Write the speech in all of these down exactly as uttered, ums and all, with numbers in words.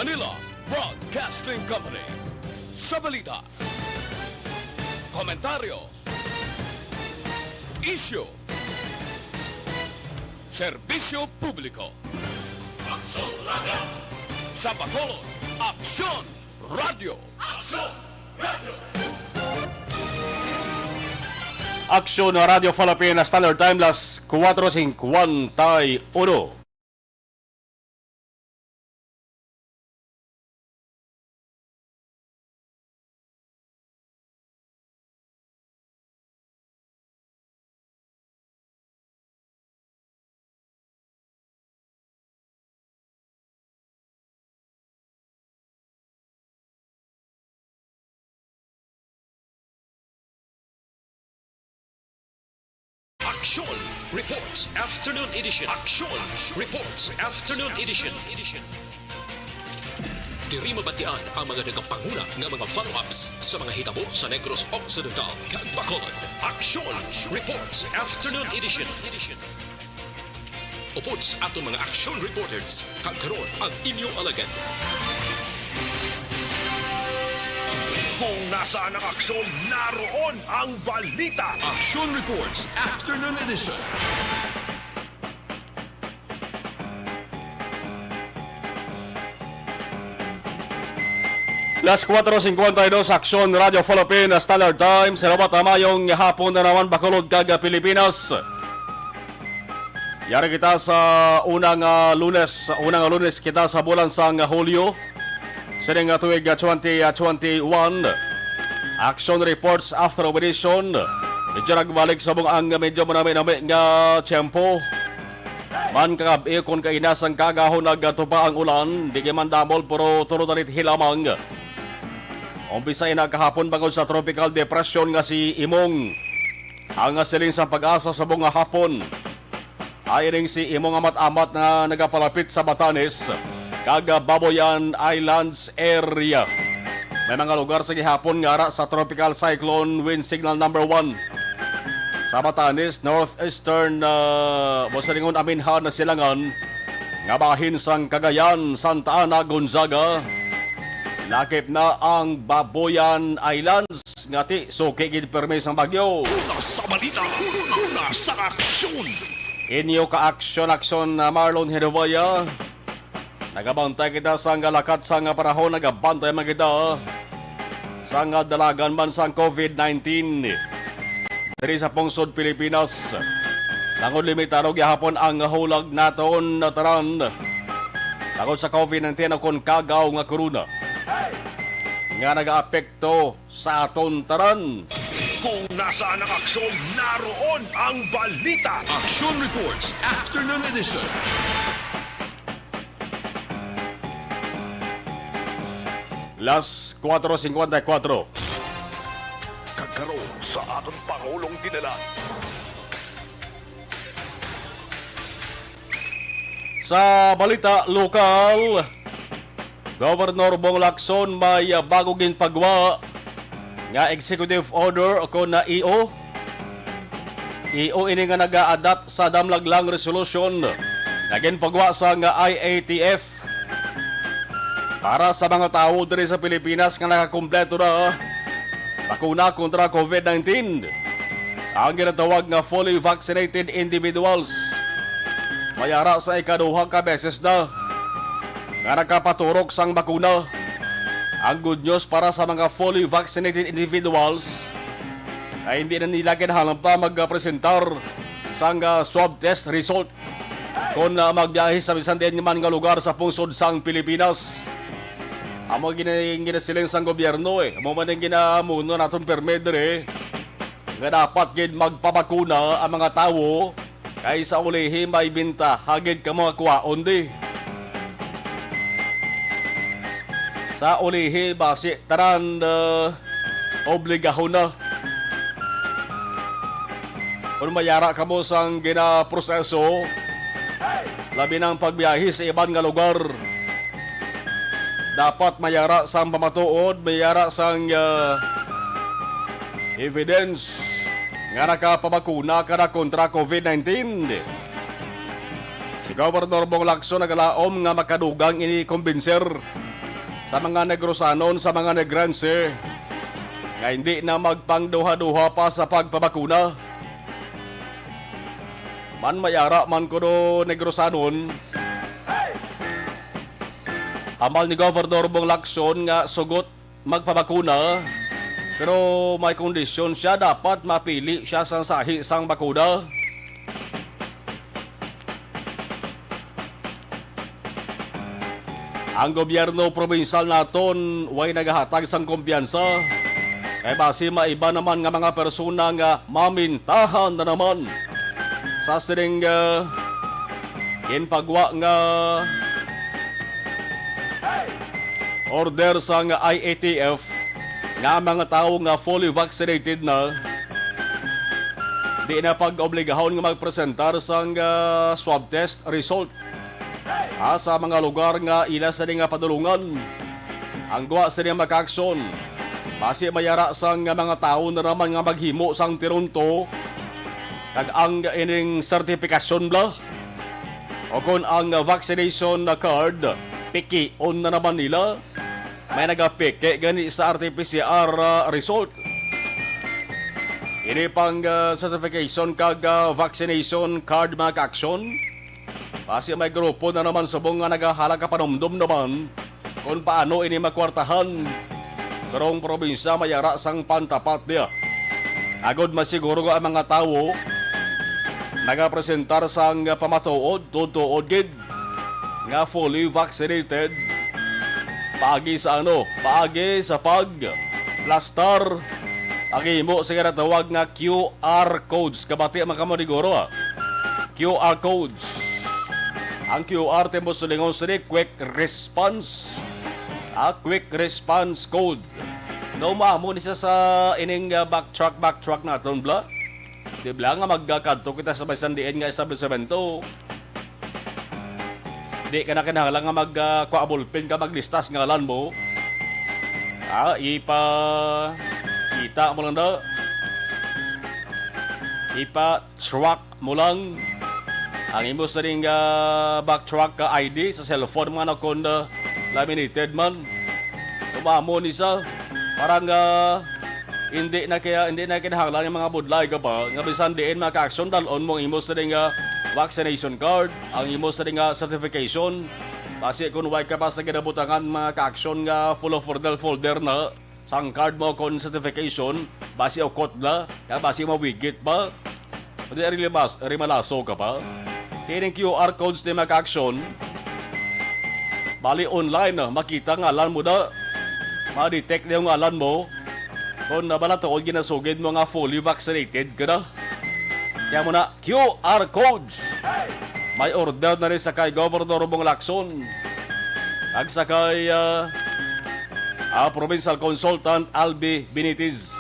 Manila Broadcasting Company. Sa balita, komentaryo, isyu, serbisyo publiko. Aksyon Radio. Sa Bacolod, Aksyon Radio. Aksyon Radio. Aksyon Radio Philippines, Standard Time, las kuwatro singkwenta y uno. Aksyon Reports Afternoon Edition. Aksyon Reports Afternoon Edition. Diri mabatian ang mga nagapanguna nga mga follow-ups sa mga hitabo sa Negros Occidental kag Bacolod. Aksyon Reports Afternoon Edition. Upod sa aton mga action reporters, kag karon ang inyo alagad. Kung nasaan ang aksyon, naroon ang balita. Action Reports Afternoon Edition. Las kuwatro singkwenta y dos, Aksyon Radio Philippines, Standard Time. Salamat, ah, mayong hapon na naman, Bacolod kag, ah, Pilipinas. Yari kita sa unang, ah, Lunes, unang Lunes kita sa bulan sang, ah, Hulyo. Sining, ah, tuig, ah, twenty, ah, twenty-one. Action reports after operation. Medyo nagbalik sa bung ang medyo manami-nami nga tiyempo. Man kagab-i kon kaina sang kaagahon nagatupa ang ulan, di gid man damol pero tulo na lit hilamang. Umpisa ina kahapon bangod sa tropical depression nga si Imong. Ang siling sa PAGASA sa bung nga hapon. Ay ining si Imong amat-amat na nagapalapit sa Batanes kag Babuyan Islands area. May mga lugar sa gihapon nga ara sa Tropical Cyclone Wind Signal number one. Sa Batanes, northeastern, ah, mo silingon, Aminhan na silangan nga bahin sang Cagayan, Santa Ana, Gonzaga. Lakip na ang Babuyan Islands nga ti suki gid permi sang bagyo. Una sa balita, una sa aksyon. Inyo ka aksyon-aksyon na Marlon Hiruwaya. Nagabantay kita sang lakat sang panahon, nagabantay man kita sang dalagan man sang covid nineteen. Diri sa pungsod Pilipinas, tungod limitado gihapon ang hulag naton tanan tungod sa covid nineteen ukon kagaw nga corona nga nagaapekto sa aton tanan. Kung nasaan ang aksyon, naroon ang balita. Action Reports Afternoon Edition. Las kuwatro singkwenta y kuwatro. Kag karon sa aton Pangulong Dinalan. Sa balita lokal, Governor Bong Lacson may, ah, bago ginpagwa nga executive order o kon na E O. E O ini nga naga-adapt sa damlaglang resolution nga ginpagwa sang I A T F para sa mga tawo diri sa Pilipinas nga nakakumpleto na bakuna kontra covid nineteen. Ang ginatawag nga fully vaccinated individuals may ara sa ikaduha ka beses na nga nakapaturok sang bakuna. Ang good news para sa mga fully vaccinated individuals ay hindi na nila kinahanglan pa magpresentar sang, ah, swab test result kon, ah, magbiyahe sa bisan diin man nga lugar sa pungsod sang Pilipinas. Amo gini-, ginasiling sang gobyerno, eh. Amo man ang ginamuno naton permi diri nga dapat gid magpabakuna ang mga tawo kay sa ulihi may bintaha gid ka mga kuwaon di. Sa ulihi basi tanan, ah, obligahon na. Kung mayara kamo sang ginaproseso, labi na ang pagbiyahe sa iban nga lugar, dapat mayara sang pamatuod, mayara sang, ah, evidence nga nakapabakuna ka na kontra covid nineteen. Si Gobernador Bong Lacson nagalaom nga makadugang ini kumbinser sa mga Negrosanon, sa mga Negrense, nga hindi na magpangduha-duha pa sa pagpabakuna. Man may ara man kuno Negrosanon, ambal ni Governor Bong Lacson nga sugot magpabakuna, pero may kondisyon siya, dapat mapili siya sang sahi sang bakuna. Ang gobyerno probinsyal naton way nagahatag sang kumpiyansa, kay basi maiba naman nga mga persona nga mamintahan na naman sa sining, ah, ginpagwa nga order sang I A T F nga ang mga tawo nga fully vaccinated na di na pag-obligahon nga magpresentar sang, ah, swab test result, ah, sa mga lugar nga ila sini nga padulungan. Ang gwa sini nga makaaksyon, basi may ara sang mga tawo na naman nga maghimo sang tinunto kag ang ining sertifikasyon bala o kon ang vaccination card, pikion na naman nila. May nagapiki gani sa R T P C R, ah, result. Ini pang, ah, certification kag, ah, vaccination card, mga kaaksyon. Basi may grupo na naman subong nga nagahala ka panumdom naman kung paano ini makwartahan. Pero ang probinsya may ara sang pantapat niya. Agod masiguro nga ang mga tawo nagapresentar sang pamatuod, tutuod gid nga fully vaccinated. Paagi sa ano? Paagi sa pagplastar, paghimo sa ginatawag nga Q R codes. Kabati man kamo ni Guro, ah. Q R codes. Ang Q R, timo silingon sini, quick response. Ah, quick response code. No, maamo ni siya sa ining, ah, backtrack, backtrack naton, bla. Di bla nga magkadto kita sa bisan diin nga establishmento. Di ka na kinahanglan nga mag, ah, kuha ballpen ka, maglista sa ngalan mo. Ah, ipa-, kita mo lang daw. Ipa-track mo lang ang imo sining, ah, backtrack ka I D sa cellphone man o kon, ah, laminated man. Tumamo ni sa parang, ah, hindi na kaya, hindi na kinahanglan ang mga budlay ka pa nga bisan diin makaaksyon, dal-on mo ang imo sining, ah, vaccination card, ang imo sining, ah, certification. Basi kung way ka pa sa ginabutangan mga kaaksyon nga full of folder, folder na, sang card mo kon certification, basi ukot na, kaya basi mawigit pa. Pwede rin limas-, rimalaso ka pa. Kining Q R codes ni mga kaaksyon, bali online, ah, makita ngalan mo na. Ma-detect na yung ngalan mo. Kung nabalatuon, ginasugid mo nga fully vaccinated ka na. Kaya mo na, Q R codes. May order na rin sa kay Governor Bong Lacson. Kag sa kay, ah, ah, Provincial Consultant Albi Benitez.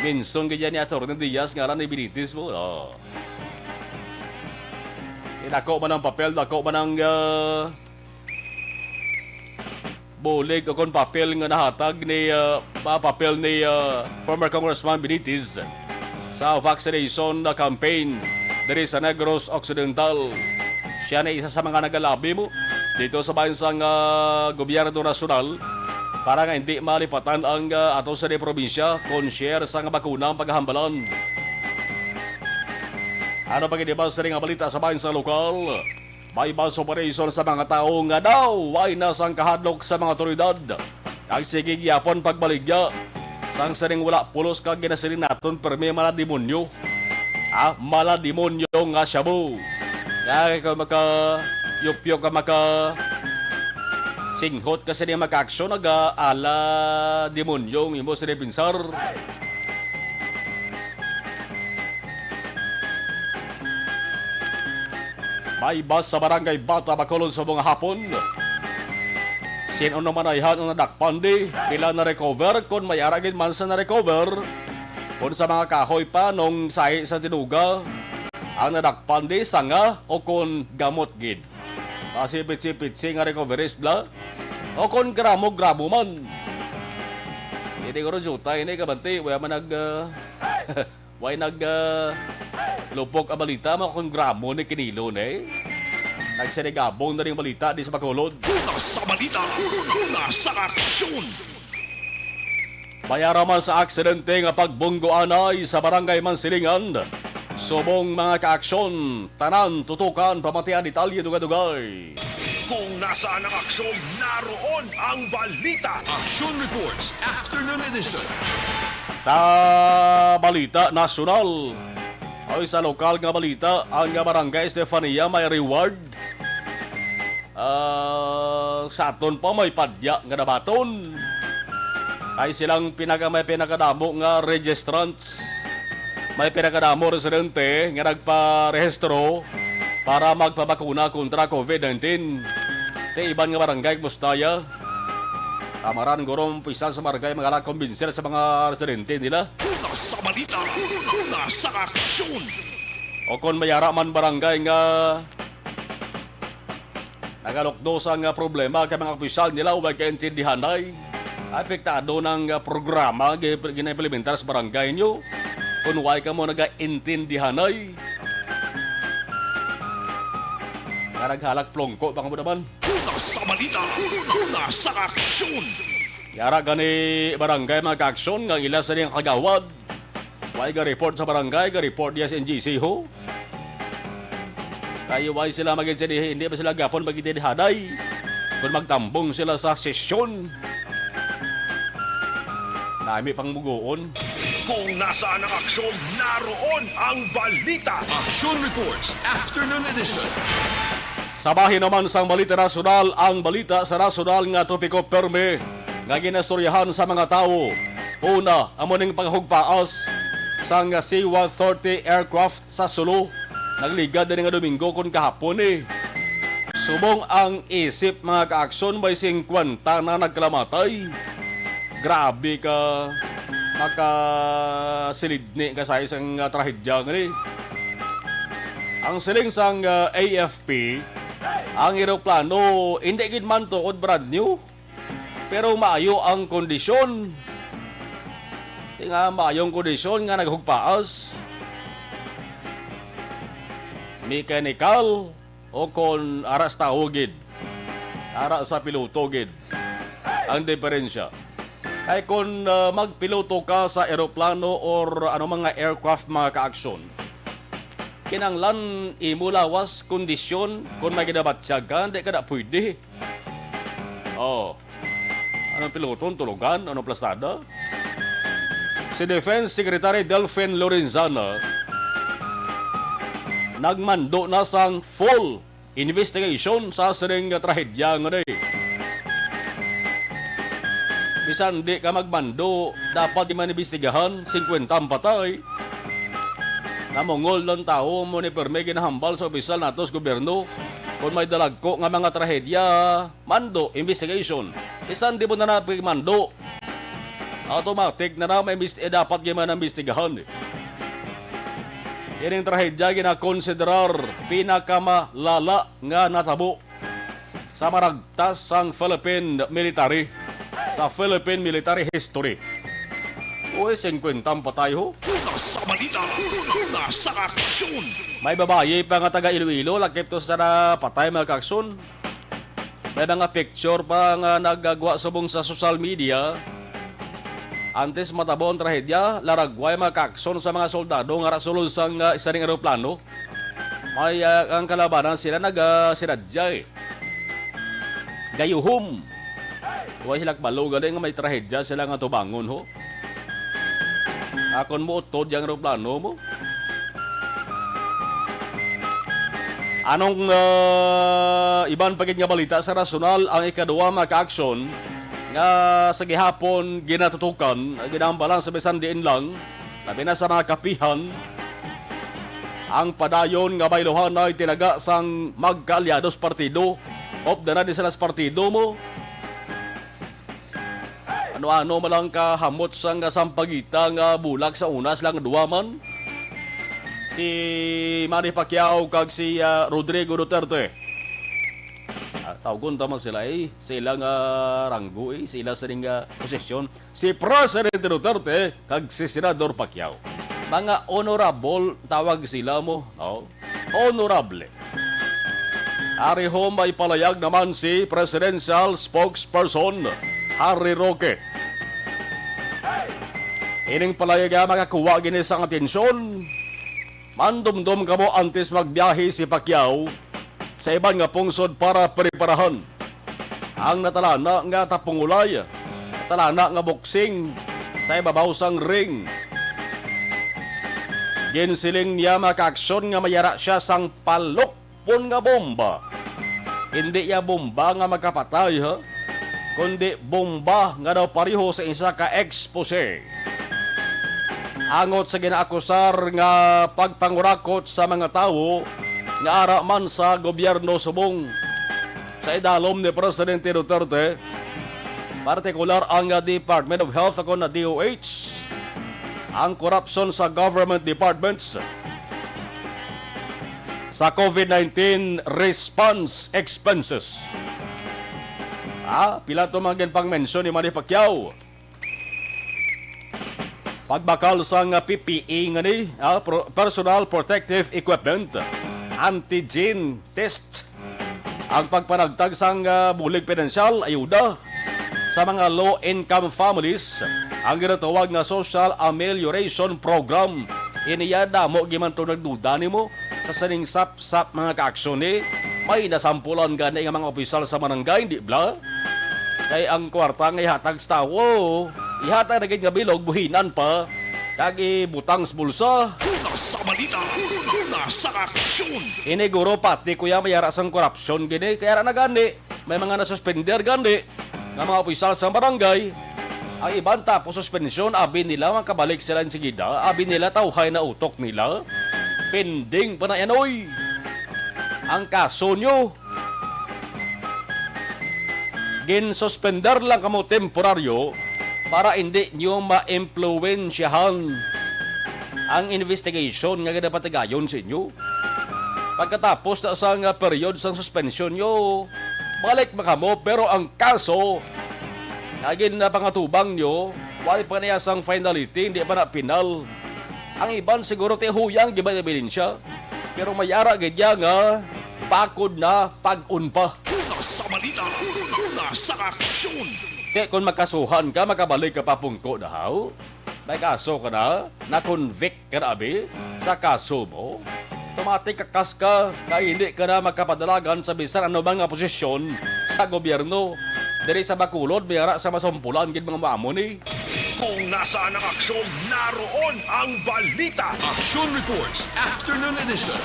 Mention kaya ni Attorney Diaz, ngalan ni Benitez mo. Oh. Eh, dako man ang papel, dako man ang, ah, bulig o kon papel nga nahatag ni, ah, mga papel ni, ah, former Congressman Benitez sa vaccination na campaign diri sa Negros Occidental. Siya na isa sa mga nagalabi mo dito sa bahin sang, ah, gobyerno nasyonal para nga hindi malipatan ang, ah, ato sa probinsya kon share sang bakuna ang pagahambalan. Ano pa gid ba sa nga balita sa bahin sa lokal? May mass operation sa mga tawo nga daw way na sang kahadlok sa mga otoridad. Kag sige gyapon pagbaligya sang sining wala pulos kag ginasiling naton pirmi mala demonyo. Ah, mala demonyo nga shabu. Kaya ka maka yupyo ka maka singhot ka sini makaaksyon naga ala demonyo ang imo sini pinsar. May bus sa Barangay Bata, Bacolod sa mga hapon. Sino naman ay han ang nadakpan di? Pila na recover? Kung may ara gid man sa na-recover, kung sa mga kahoy pa nung sahi sa tinuga, ang nadakpan di sanga o kung gamot gid? Kasi pitsi-pitsi nga recoveries bla? O kung gramo-gramo man? Hindi ko rin jutay ni kabanti, wala man nag, ah, Way nag, ah, lupok ang balita mo kung gramo ni kinilo ni? Nagsinigabong na ning balita di sa Bacolod. Una sa balita, una sa aksyon. Mayara man sa aksidente nga pagbunggoanay sa Barangay Mansilingan. Subong mga kaaksyon, tanan tutukan, pamatian, detalye, dugay-dugay. Kung nasaan ang aksyon, naroon ang balita. Action Reports, Afternoon Edition. Sa balita nasyonal, ay sa lokal nga balita, ang Barangay Estefania may reward. Ah, sa aton pa may padya nga nabaton. Kay silang pinaka, may pinakadamo nga registrants. May pinakadamo residente nga nagparehistro para magpabakuna kontra COVID nineteen. Ti iban nga barangay, kumusta ya? Tamaran guro ang opisyal sa barangay, mga kumbinser sa mga residente nila. Una sa balita, una sa aksyon. O kon mayara man barangay nga nagalukdo sa nga problema kay mga opisyal nila way kaintindihanay. Apektado ng, ah, programa gi-, ginaimplementar sa barangay nyo. Kung way ka mo nagaintindihanay. Nga naghalak plongko, baka mo naman. Una sa balita, una sa aksyon. Yara gani barangay, mga kaaksyon, nga ila sa niyang kagawad. Way ga-report sa barangay, ga-report niya sa N G C ho. Kay way sila mag-, hindi, hindi ba sila gapon mag-, haday kung magtambong sila sa sesyon? Nami pang mugoon. Kung nasaan ang aksyon, naroon ang balita. Action Reports, Afternoon Edition. Sa bahin naman sang balita nasyonal, ang balita sa nasyonal nga topiko permi nga ginastoryahan sa mga tawo. Una, amo ning paghugpaas sang C one thirty aircraft sa Sulu. Nagligad na nga Domingo kon kahapon, eh. Subong ang isip, mga kaaksyon, may singkwenta na nagkalamatay. Grabe ka makasilidni ka sa isang, ah, trahedya nga ni. Ang siling sang, ah, A F P, ang eroplano hindi gid man tuod brand new, pero maayo ang kondisyon. Ti nga maayong kondisyon nga naghugpaas. Mechanical o kon ara sa tawo gid. Ara sa piloto gid ang diferensya. Kay kon, ah, magpiloto ka sa eroplano or ano, mga aircraft, mga kaaksyon, kinahanglan imo lawas kondisyon, kon may ginabatyag ka, hindi ka na pwede. Oh. Anong piloton, tulugan? Anong plastada? Si Defense Secretary Delfin Lorenzana nagmando na sang full investigation sa sining nga trahedya nga day. Bisan di ka magmando, dapat di man imbestigahan, singkwenta ang patay. Namungol ng tao mo ni permi ginahambal sa opisyal nato sa gobyerno. Kung may dalagko nga mga trahedya, mando, investigation. Bisan di mo na napigmando, automatic na na may imbes-, eh, dapat gyud man imbestigahan, eh. Ining trahedya ginakonsiderar pinakamalala nga natabo sa maragtas sang Philippine military, sa Philippine military history. Uy, singkwenta ang patay, ho. Una sa balita, una sa aksyon. May babayi pa nga taga Iloilo, lakip to sa napatay, mga kaaksyon. May mga picture pa nga nagagwa subong sa social media. Antes matabo ang trahedya, laragway mga kaaksyon sa mga soldado nga rasulod sang, ah, isa ning eroplano. May, ah, ang kalabanan sila nag, ah, sinadya, eh. Gayuhom. Way sila kabalo gani nga may trahedya sila nga tubangon, ho. Akon mo utod yang eroplano mo. Anong, ah, iban pa gid nga balita sa nasyonal, ang ikaduha, mga kaaksyon, nga sa gihapon ginatutukan, ginahambalan sa bisan diin lang, labi na sa mga kapihan, ang padayon nga baylohanay tinaga sang magkaalyados partido. Op, dana di sila sa partido mo. Ano-ano man lang kahamot sang sampagita nga bulak sa una silang duwa man. Si Manny Pacquiao kag si, ah, Rodrigo Duterte. Ah, tawgon ta man sila, eh. Sila nga ranggo, eh. Sila sining, ah, posisyon. Si Presidente Duterte kag si Senador Pacquiao. Mga honorable tawag sila mo, no? Honorable. Ari ho, may palayag naman si Presidential Spokesperson Harry Roque. Ining palayag nga makakuha gini sang atensyon. Mandumdom kamo antes magbiyahe si Pacquiao sa iban nga pungsod para preparahan ang natalana nga tapungulay, natalana nga boxing sa ibabaw sang ring. Ginsiling niya makaaksyon nga mayara siya sang palok pon nga bomba. Hindi ya bomba nga magkapatay, ha? Kundi bomba nga daw pareho sa isa ka expose. Angot sa ginaakusar nga pagpangurakot sa mga tawo nga ara man sa gobyerno subong sa idalom ni Presidente Duterte, partikular ang Department of Health o kon D O H, ang korupsyon sa government departments, sa COVID nineteen response expenses. Ah, pila to mga ginpang-mention ni Manny Pacquiao? Pagbakal sang P P E nga ni, ah, pro-, personal protective equipment, antigen test, ang pagpanagtag sang, ah, bulig pinansyal, ayuda sa mga low-income families, ang ginatawag nga Social Amelioration Program. Iniya, damo giman to nagduda nimo sa sining sapsap, mga kaaksyon, eh. May nasampulan gani nga mga opisyal sa barangay, di bala? Kay ang kwarta nga ihatag sa tawo, ihatag na gid nga bilog, buhinan pa, kag ibutang sa bulsa. Una sa balita, una sa aksyon. Ini guro pati, kuya, may ara sang korupsyon gini. Kaya ra na gani, may mga nasuspender gani nga mga opisyal sa barangay. Ang iban tapos suspensyon, abi nila makabalik sila enseguida, abi nila tawhay na utok nila. Pending pa na yan, oy. Ang kaso nyo, ginsuspender lang kamo temporaryo para hindi nyo maimpluwensyahan ang investigation nga ginapatigayon sa inyo. Pagkatapos na sang, ah, period sang suspensyon nyo, balik man kamo, pero ang kaso nga ginpangatubang nyo, wala pa niya sang finality, hindi pa na final. Ang iban siguro ti huyang gid ang ebidensya, pero may ara gid ya nga bakod na pag-un pa. Una sa balita, una sa aksyon. Kaya kung makasuhan ka, makabalik ka pa pungko na, haw? May kaso ka na, na-convict ka na, abi, sa kaso mo, automatic kakas ka, kay hindi ka na makapadalagan sa bisan ano man nga posisyon sa gobyerno. Diri sa Bacolod, may ara sa masumpulan gid mga maamo ni. Kung nasaan ang aksyon, naroon ang balita. Action Reports, Afternoon Edition.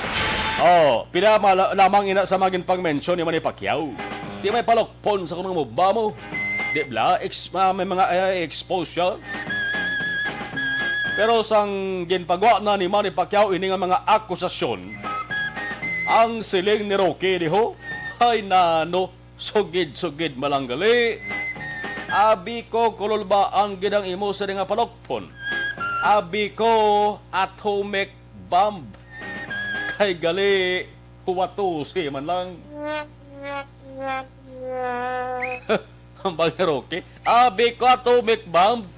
Oh, pila mala-, lamang ina sa mga ginpang-mention ni Manny Pacquiao. Di may palukpon sa kunong mubba mo. Di bala, ex-, ah, may mga, eh, expose siya. Pero sang ginpagwa na ni Manny Pacquiao ini nga mga akusasyon, ang siling ni Roque diho, "Ay nano, sugid-sugid malanggali. Abi ko, kululbaan gid ang imo sini nga palukpon. Abi ko, atomic bomb. Kay gali, watusi man lang." Hambal ni Roque, "Abi ko, atomic bomb.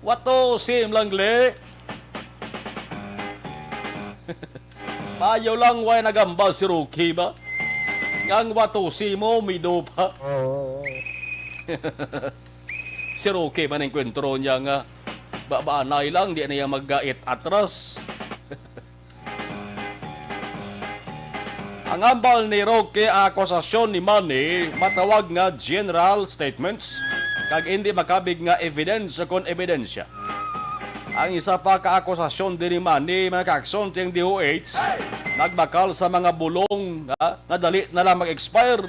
Watusi man lang gali." Maayo lang way nagambal si Roque ba? Nga ang watusi mo, mido pa. Si Roque man enkwentro niya nga babaanay lang, di na iya mag-it atras. Ang hambal ni Roque, ang akusasyon ni Manny matawag nga general statements kag indi makabig nga evidence o kon ebidensya. Ang isa pa ka akusasyon din ni Manny, mga kaakson, ang D O H nagbakal sa mga bulong nga, nga dali na lang mag-expire.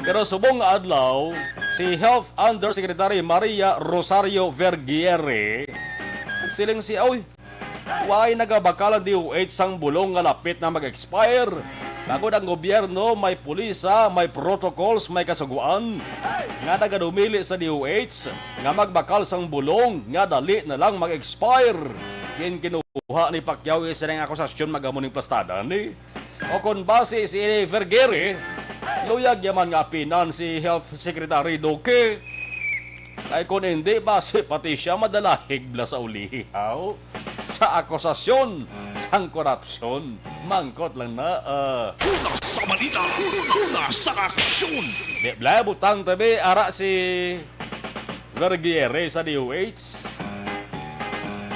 Pero subong nga adlaw, si Health Undersecretary Maria Rosario Vergeire nagsiling siya, "Uy, why nagabakal ang D O H sang bulong nga lapit na mag-expire? Bangod ang gobyerno may pulisa, may protocols, may kasugoan nga nagadumili sa D O H nga magbakal sang bulong nga dali na lang mag-expire." Ginkinuha ni Pacquiao isa nga akusasyon magamo ning plastada ni. O kon base si Vergeire, luyag yaman nga apinan si Health Secretary Roque. Kay kon hindi, base pati siya madalahig bala sa ulihi, haw, sa akusasyon sang korupsyon. Mangkot lang na, ah. Una sa balita, una sa aksyon. Di bla, butang tabi, ara si Vergiere sa D O H.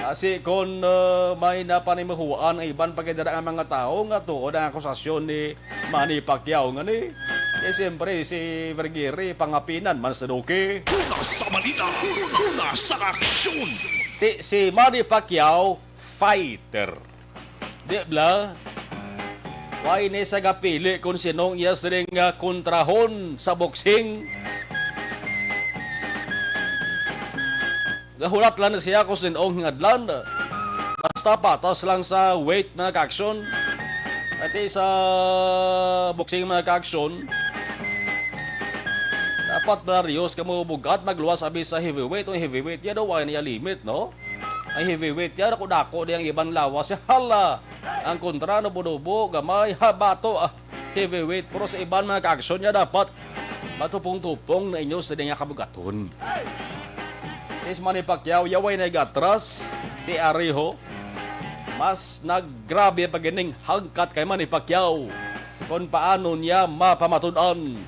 Kasi kung, ah, may napanimuhuan ang iban pagkadala nga mga tao nga tuod ang akusasyon ni Manny Pacquiao nga ni, eh, siyempre, si Vergiere, pangapinan man sa duki. Una sa balita, una sa aksyon. Ti, si Manny Pacquiao, fighter. Di bla? Why ni sa gapili kung sinong iya sining, ah, kontrahon sa boxing? Gahulat lang na siya kung sinong hingadlan. Basta patas lang sa weight, mga ka-aksyon. Pati sa boxing, mga ka-aksyon. Dapat, Darius, kamo bugat, magluwas abi sa heavyweight. Ang heavyweight, yan daw, wala niya limit, no? Ang heavyweight, yan, dako-dako di ang iban lawas. Hala! Ang kontra, nubo-nubo, gamay, ha, bato, ah, heavyweight. Pero sa iban, mga ka-aksyon, niya dapat matupong-tupong na inyo sa di nga kabugaton. Is Manny Pacquiao, yaway na igatras, ti ariho. Mas naggrabe pa gining hangkat kay Manny Pacquiao kung paano niya mapamatud-an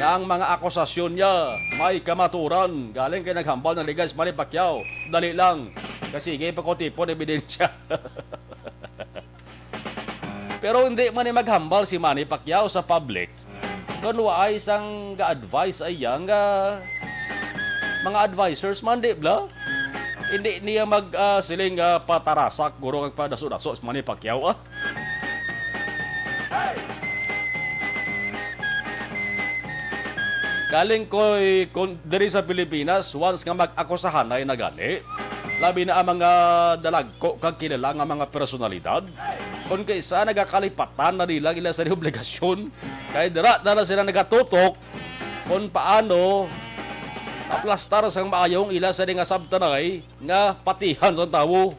nga ang mga akusasyon niya may kamaturan. Galing kay naghambal na ligas Manny Pacquiao. Dali lang. Kasi sige pa ko tipon ebidensya. Pero hindi man ni maghambal si Manny Pacquiao sa public. Doon waay sang ga-advise ay yang, ah, mga advisors man, di bla? Hindi niya mag, ah, siling, ah, patarasak, guro, kag padaso-daso si Manny Pacquiao, ah. Galing ko'y kun-, diri sa Pilipinas, once nga mag-akusahanay na gali, labi na ang mga dalagko kag kilala nga mga personalidad, kung kaisa nagakalipatan na nila ila sa obligasyon, kay dira na, na sila nagatutok kung paano aplastar sang maayong ila sa nga sabtanay nga patihan sang tawo.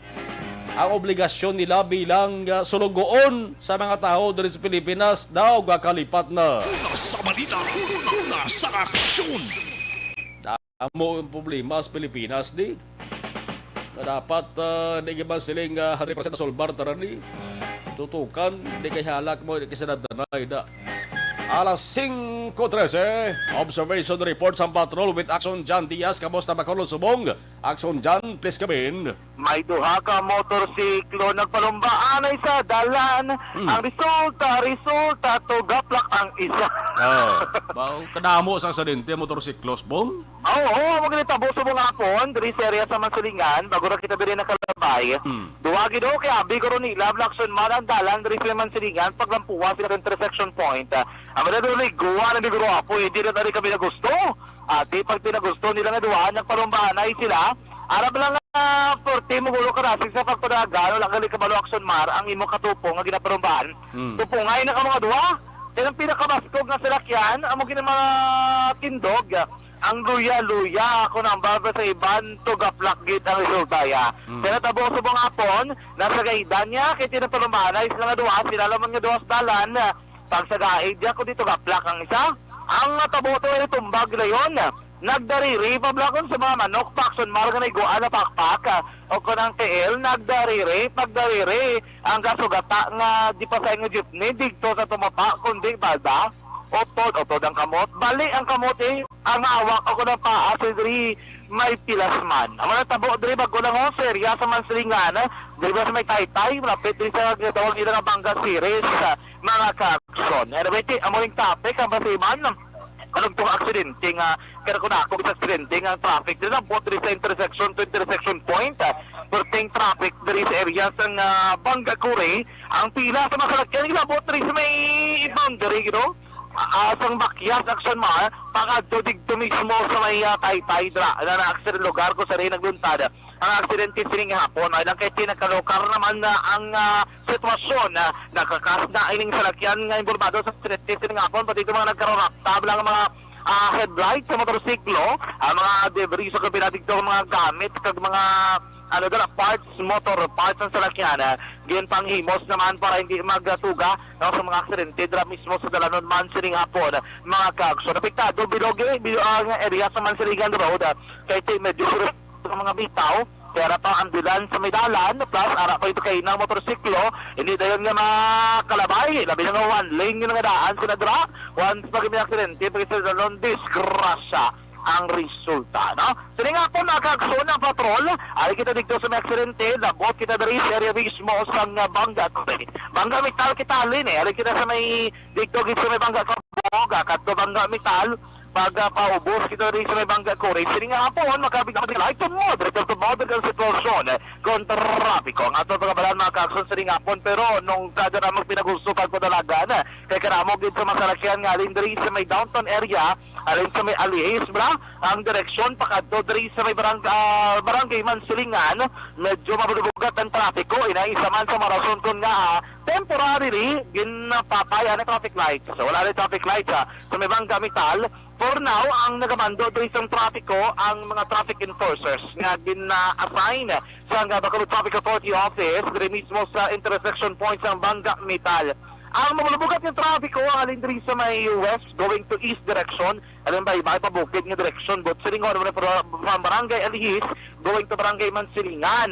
Ang obligasyon nila bilang, ah, sulugoon sa mga tawo diri sa Pilipinas daw gakalipat na. Una sa balita, una sa aksyon. Amo ang problema sa Pilipinas, di? Na dapat, ah, di ba siling, ah, hundred percent nasolbar tanan ni tutukan, di kay halak mo, di kay sanabtanay da. Alas singko trese, observation report sa patrol with Action John Diaz. Kamusta, Bacolod, Subong? Action John, please come in. May duha ka motorsiklo nagpalumbaan ay sa dalan. Hmm. Ang resulta, resulta, tugaplak ang isa. Oh, ba, kadamo sa aksidente motorsiklos, Bong? Oo, oo, amo gani tabo subong hapon, diri sa area sa Mansilingan, bago ra kita diri nakalabay. Hmm. Duha gid, oh, kay abi guro nila, Blackson man ang dalan diri sa Mansilingan, paglampuwa sila sa intersection point. Ah, ang madaduliguan ang biguro apo, hindi na tadi kami na gusto. Ati, pag pinagusto nila nga duha, nagpalumbanay sila. Arab lang nga, forte mo gulo ka nasig sa pagpadagan, wala gali kabalo, Action Mar, ang imo katupong nga ginapalumbaan. Hmm. Tupungay na ka mga duha. Kaya ang pinakabaskog nga salakyan, amo gini mga tindog. Ang luya-luya, ako nang baba sa iban, tugaplak gid ang resulta ya. Hmm. Pero tabo subong hapon, nasa gaidan niya, kay tinapalumbanay sila nga duha, sila lamang nga duha sa dalan. Pagsagaid niya, kung dito gaplak ang isa, ang natabo to ay tumbag na yon. Nagdariri, pablakon sa mga manok, pakson, marga na iguan na pakpak, ah, o kung ang tiil, nagdariri, pagdariri, ang kasugata nga di pa sa inyo jeepney, digto sa tumapa, kundi balda, utod, utod ang kamot, bali ang kamot, eh, ang hawak, o kung ang paa, si diri, may pilas man. Ang mga tabo, diri, bago lang, oh, serya sa Mansilingan, diri ba sa may Taytay, malapit diri sa ginatawag nila nga Banga Series, ah, mga ka-action. Anyway, ti, amo ning topic, ang basiman, anong tong aksidente nga, kaya ko na ako sa aksidente nga ang traffic diri, nabot diri sa intersection to intersection point, ah, perting traffic diri sa area sang, ah, Banga Kuri, ang pila sa mga salakyan, nabot diri sa may boundary, you know? Ah, sang Bakyas, Action Mar, pangadto digto mismo sa may, ah, Taytay, dra, na, na aksidente lugar ko sa rin nagluntad. Ang aksidente sining hapon, ay lang kay ti nagkalokar naman na ang, ah, sitwasyon na nakakas na ining salakyan nga involvado sa aksidente sining hapon, pati itong mga nagkararaptab lang mga, ah, headlight sa motorsiklo, ang mga debris sa kabila dito, mga gamit, kag mga, ano, dala, parts, motor parts ng salakyan, ah, ginpanghimos naman para hindi magtuga, no, sa mga aksidente dira mismo sa dalanon man sining hapon, mga kag. So, apektado, bilogi, bi-, ah, nga area sa Mansiligan Road, ah, kay ti medyo sa mga bitaw, Pera pa ang bilan sa may dalan, plus ara pa ito kay ng motorsiklo, hindi dayon nga makalabay, labi na nga one lane nga daan sa nadra. Once pag may aksidente, pag sa dalan, disgrasya ang resulta, no? Sini nga po, mga kaagsoon, ang patrol, ari kita dito sa may aksidente, labot kita diri sa area mismo sang, ah, Bangga Kuri. Bangga Metal kita, Lin, eh. Ari kita sa may, dito, gid sa may Bangga Kabog, ah, kadto Bangga Metal, pag, ah, paubos kita diri sa may Bangga Kuri. Sini nga po, makabig na like to moderate, to moderate ang sitwasyon, eh, kon trapiko. Ang ato pagabalan, mga kaagsoon, sini nga po, pero nung kada na magpinagusto pagpadalagan, eh, kay karamo gid sa masalakyan nga alin diri sa may downtown area, alin sa may Alihis, bra, ang direksyon pakadto diri sa may barang-, ah, barangay Mansilingan, medyo mabubugat ang trapiko. Ina isa man sa mga rason kon nga, ah, temporarily ginpatay ang traffic lights. So, wala na traffic lights, ah, sa may Bangga Metal. For now, ang nagamando diri sa trapiko ang mga traffic enforcers nga gina-assign sa nga Bacolod Traffic Authority Office diri mismo sa intersection point sa Bangga Metal. Ang mabubugat nga trapiko ang alin diri sa may west going to east direction, alin ba iba pa bukid nga direction, but silingon mo na from Barangay Alihis going to Barangay Mansilingan.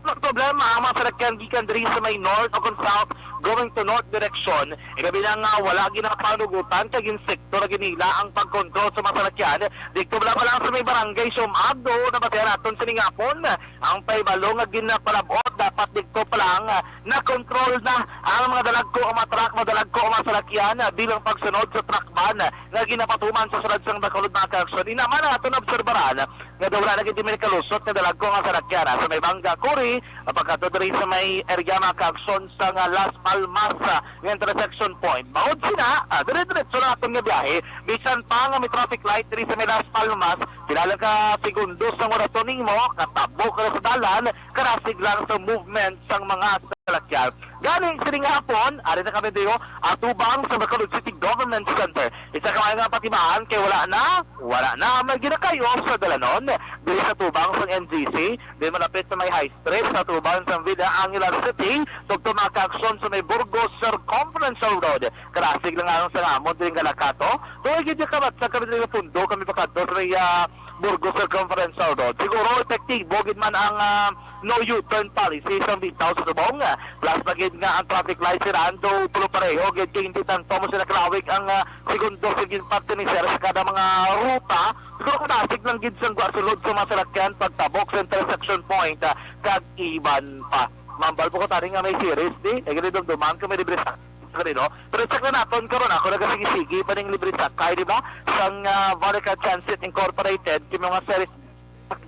Ang problema, ang mga salakyan gikan diri sa may north o kung south going to north direction, ilabi na nga wala ginapanugutan kay ginsektor ginila ang pagkontrol sa mga salakyan. Dito wala pa lang sa may barangay Siomag, do nabatihan naton sini nga hapon. Ang pahibalo nga ginapalabot, dapat dito pa lang, ah, na-control na ang mga dalagko o mga truck, mga dalagko o mga salakyan, ah, bilang pagsunod sa truck ban, ah, nga ginapatuman sa sulod sang Bacolod, mga kaagsoon. Ina man ang aton obserbaran, ah, nga daw wala na gid may kalusot nga dalagko nga salakyan, ah, sa may Bangga Kuri, ah, pagkadto diri sa may area, mga kaagsoon, sa nga Las Palmas, ah, nga intersection point. Bangod sina, ah, dire-diretso lang aton nga biyahe, bisan pa nga may traffic light diri sa may Las Palmas, pila lang ka segundos ang orason nimo, katabo ka na sa dalan, karasig lang sa movement sang mga salakyan. Gani, sining hapon, ari na kami diyo, atubang sa Bacolod City Government Center. Isa ka nga patimaan kay wala na, wala na may ginakayo sa dalanon. Diri sa tubang sang N G C, di malapit sa may High Street, sa tubang sang Villa Angela City, tugto mga kaagsoon sa may Burgos Circumferential Road. Karasig lang ang sa amon diri nga Lakato. Tuloy gid yung kamatsa kami diri nga pundo, kami pakadto sa may, ah, Burgos Circumferential Road. Siguro epektibo gid man ang, ah, no U-turn policy sa bitaw sa subong. Plus pa gid nga ang traffic light sirado, pero pareho gid kay hindi tanto mo sila kalawig ang, ah, segundo sa gid parte ni sir sa kada mga ruta. Siguro kadasig lang gid sang sulod sa mga salakyan pagtabok sa intersection point, ah, kag iban pa. Mambal po ko tani nga may series di. Ay, gani dumduman ko may libre sa gani, no? Pero check na naton karon, ako nagasigi-sigi pa ning libre sakay, di ba? Sang, ah, Balikan Transit Incorporated, yung mga series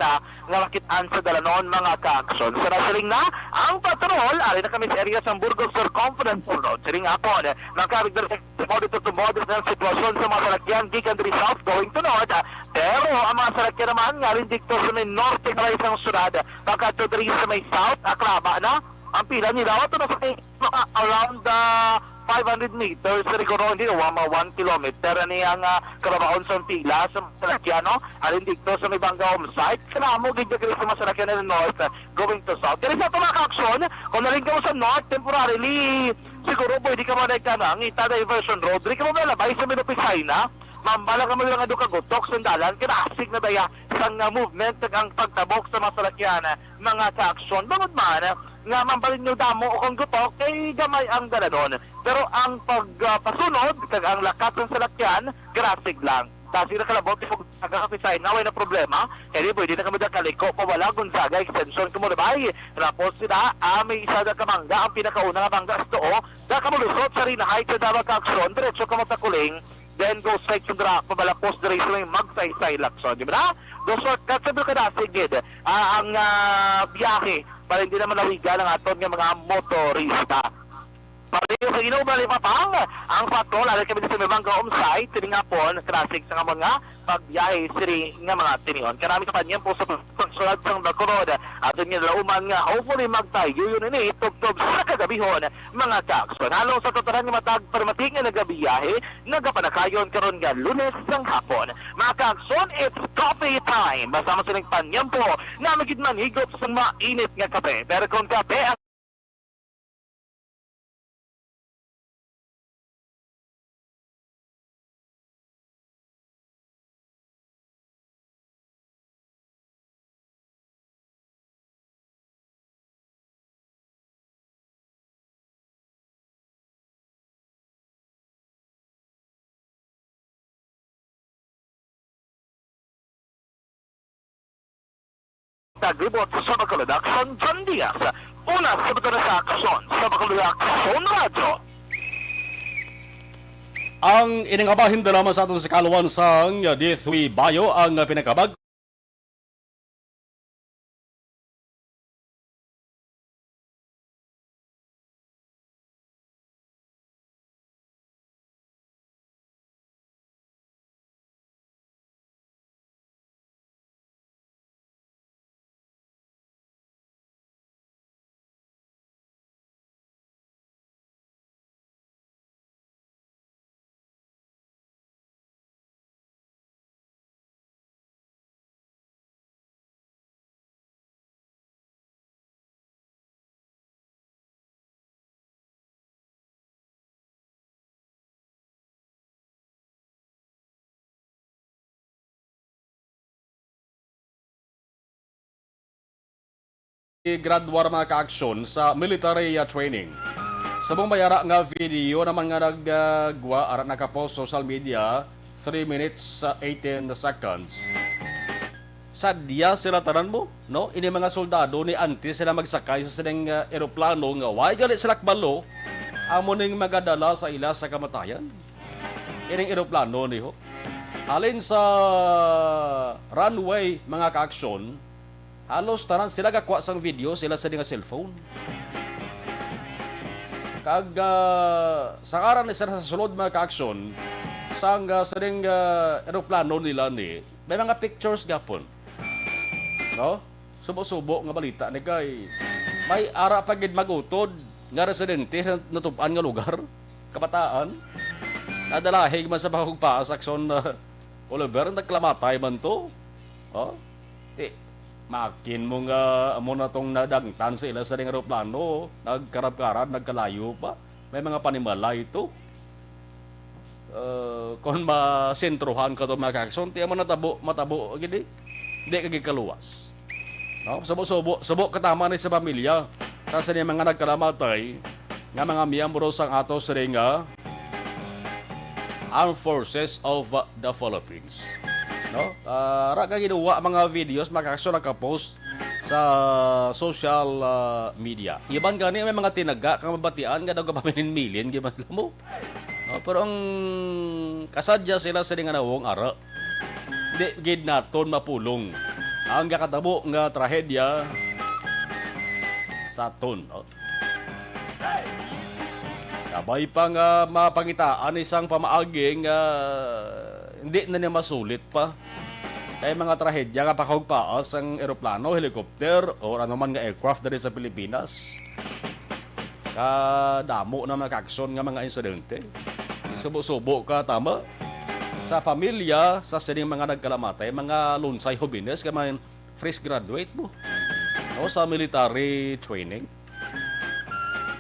na nga makit-an sa dalanon, mga ka-aksyon. Sa nasiling na ang patrol, ari na kami sa area sang Burgos Circumference Road. Siling hapon, makabig na sa monitor to monitor ng sitwasyon sa mga salakyan gikan diri south going to north. Pero ang mga salakyan naman nga rin dito sa may norte nga sa syudad, pagkadto diri sa may south, aklaba na ang pila nila. Ato na sa may mga around the five hundred meters, siguro hindi, o mga one kilometer, ani ang, ah, kababaon sa pila sa mga salakyan, no? Alin dito sa may Bangga Home Site, kanamo gid diri sa mga salakyan ng north, ah, going to south. Kaya sa ito, mga ka-aksyon, kung naling ka mo sa north, temporarily, siguro pwede ka mo na ikana, ang ita diversion road, diri ka mo malabay sa may Lupisay na, mambala ka mo lang nga duka gutok, sandalan, kinasig na daya, sang, ah, movement, ang pagtabok sa mga salakyan, ah, mga ka-aksyon. Bangod man, nga mambalinyo damo o kung gutok, kay gamay ang dalanon. Pero ang pag, ah, pasunod, kag ang lakat sang salakyan, grasig lang. Kasi nakalabot yung pagkakapisay na, way na problema. Kaya di pwede na kami kaliko, pawala, Gonzaga, extension, Kumulabay. Tapos sila, ah, may isa na kamangga, ang pinakauna nga mangga sa tuo, na kamulusot sa Rina Heights sa Davao Action, diretso ka matakuling, then go straight sa dra, pabalapos diri sa may Magsaysay Lacson. Di ba na? Go shortcut sa Ducada, sige. Ah, ang, ah, biyahe para hindi naman nawigan ang aton nga mga motorista. Pareho sa inuban ni Papang, ang patrol, alam kami sa may Mangga Home Site, sining hapon, traffic sa nga mga pagbiyahe, siri nga mga tinion. Karami sa panyempo sa pagsulat sang Bacolod. Aton nga lauman nga, hopefully, magtayo yun ini, tubtob sa kagabihon, mga kaakson. Halong sa tatanan nga matag permati nga nagabiyahe, nagapanakayon karon nga Lunes sang hapon. Mga kaakson, it's coffee time. Basta mo sining panyempo, namigid man higop sa mainit nga kape. Pero kung kape ang Nagribot sa Bacolod Aksyon, John Diaz. Una sa Bacolod Aksyon, sa Bacolod Aksyon Radyo. Ang ining bahin dala sa aton sa kaluan sang D three Bayo ang pinakabag Graduar, mga kaaksyon, sa military, uh, training. Subong may ara nga video naman nga nagagwa, ara nakapost social media, three minutes, uh, eighteen seconds. Sadya sila tanan mo, no? Ini mga soldado ni antes sila magsakay sa sining, uh, eroplano nga way gali sila kabalo, amo ning magadala sa ila sa kamatayan. Ining eroplano ni ho. Halin sa runway, mga kaaksyon, halos tanan sila gakuha sang video, sila sa nga cellphone. Kag, ah, sa karan ni sila sa sulod, mga kaaksyon, sang, ah, sining, ah, eroplano nila ni, may mga pictures gapon. No? Subo-subo nga balita ni kay may ara pa gid magutod nga residente sa natub-an nga lugar. Kabataan. Nadalahig man sa pahugpaas, Akson, ah, Oliver, nagkalamatay man to. Oh? Ti, makin mo nga amo na tong nadangtan sa ila sa ring eroplano, nagkarab-karab, nagkalayo pa. May mga panimalay to. Uh, kung masentrohan ka to, mga kakson, tiyan mo natabo, matabo, gini. Di ka gikaluwas. No? Subo-subo, subo katama ni sa pamilya. Sa sini mga nagkalamatay, nga mga miyembro sang ato sini nga Armed Forces of the Philippines. No? Ah, ra ka ginawa mga videos, mga kakson, nakapost sa social, ah, media. Iban gani may mga tinaga kang mabatian nga daw gapaminilin gyud man sila mo. No, pero ang kasadya sila sa nga nawong ara. Di gid naton mapulong ang gakatabo nga trahedya sa aton, no? Kabay pa nga mapangitaan isang pamaagi nga hindi na niya masulit pa. Kay mga trahedya nga pakahugpaas ang eroplano, helicopter, o ano man nga aircraft diri sa Pilipinas. Kadamo na mga kakson nga mga insidente. Subo-subo ka, tama? Sa pamilya, sa sining mga nagkalamatay, mga lunsay hobines, kay mga fresh graduate mo. O, sa military training.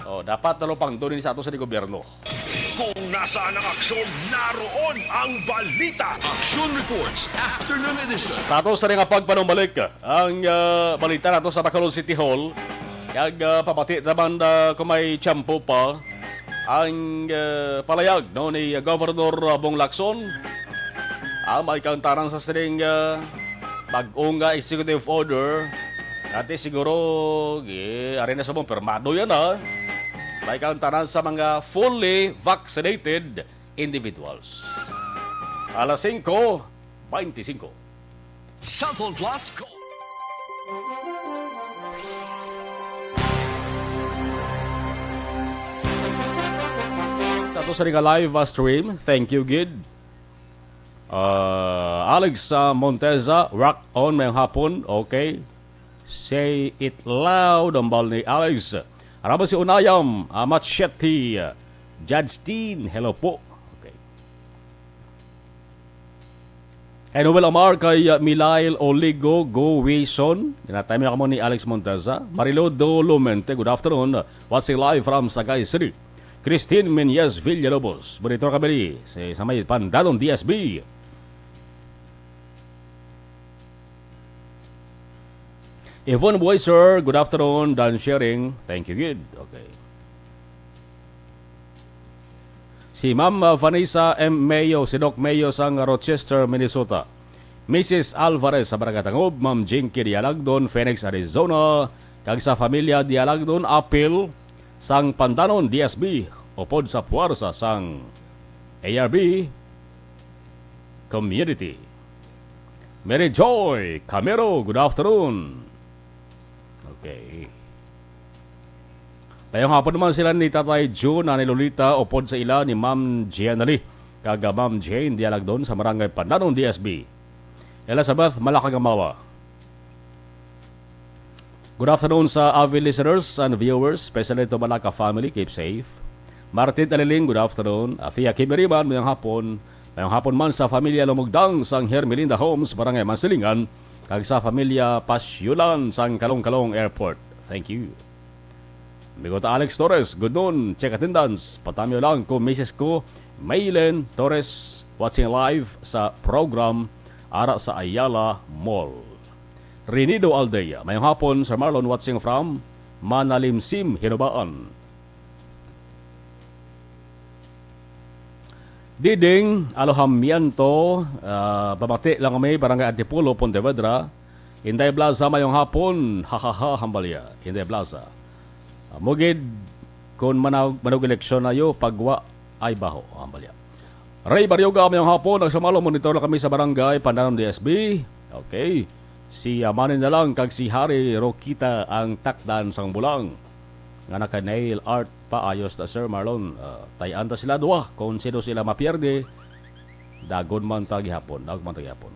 O, dapat talupangdo ni sa ato sa gobyerno. Kung nasaan ang aksyon, naroon ang balita. Action Reports, Afternoon Edition. Sa ato sa nga pagpanumbalik, ang, ah, balita nato sa Bacolod City Hall. Kag, ah, pabati naman, ah, kung may tiyempo pa, ang, ah, palayag, no, ni Governor, ah, Bong Lacson. Ah, may kauntaran sa sining, ah, bag-ong, ah, executive order. Dati siguro, gi-, ari na sa mong pirmado yan, ha? May kauntaran sa mga fully vaccinated individuals. Alas singko beintisinko. Cellphone Plus Gold. Sa ato sa nga live, uh, stream, thank you gid. Uh, Alex, uh, Monteza, rock on, mayong hapon. Okay. Say it loud, ang bal ni Alex. Arama si Unayam, uh, Machete, uh, Judge Teen, hello po. Okay. Kay Noel Amar, kay, uh, Milail Oligo Guison. Ginatay mo kamo ni Alex Monteza. Marilo Do Lumente, good afternoon. Watching live from Sagay City. Christine Menyes Villalobos. Monitor kami ni sa, sa may Pandanon D S B. Yvonne Boyser, good afternoon. Dan Sharing, thank you, good. Okay. Si Ma'am, uh, Vanessa M Mayo, si Doc Mayo sang Rochester, Minnesota. Missus Alvarez sa Barangay Tangob, Ma'am Jinky Dialagdon, Phoenix, Arizona, kag sa familia Dialagdon, apil sang Pandanon D S B, upod sa puwersa sang A R B Community. Mary Joy Camero, good afternoon. Okay. Mayong hapon naman sila ni Tatay June, Nanay Lolita, upod sa ila ni Ma'am Jenna Lee, kag, ah, Ma'am Jane Dialagdon sa Barangay Pandanon D S B. Elizabeth Malacagamawa. Good afternoon sa avid listeners and viewers, especially to Malaka family, keep safe. Martin Aliling, good afternoon. Athea Kimiriman, mayong hapon. Mayong hapon man sa familia Lumugdang sang Hermelinda Homes, Barangay Mansilingan, kag sa familia Pasyulan sang Kalong-Kalong Airport. Thank you. Amigo ta Alex Torres, good noon, check attendance. Patamyo lang ko, misis ko, Maylen Torres, watching live sa program ara sa Ayala Mall. Rinido Aldea, mayong hapon, Sir Marlon, watching from Manalimsim, Hinubaan. Diding, Alojamiento, ah, pamati lang kami, Barangay Antipolo, Pontevedra. Inday Blaza, mayong hapon. Ha, ha, ha, hambalya. Inday Blaza. Ah, mugid, kung manag-, manug-eleksyon na yo, pagwa ay baho, hambalya. Ray Baryoga, mayong hapon. Nagsumalom, monitor lang kami sa barangay, Pandanom D S B. Okay. Si Amani na lang kag si Harry Rokita ang takdan sang bulang. Nga naka-nail art pa, ayos ta, Sir Marlon. Ah, tayan ta sila duha. Kung sino sila mapierde, dagon man ta gihapon. Dagon man ta gihapon.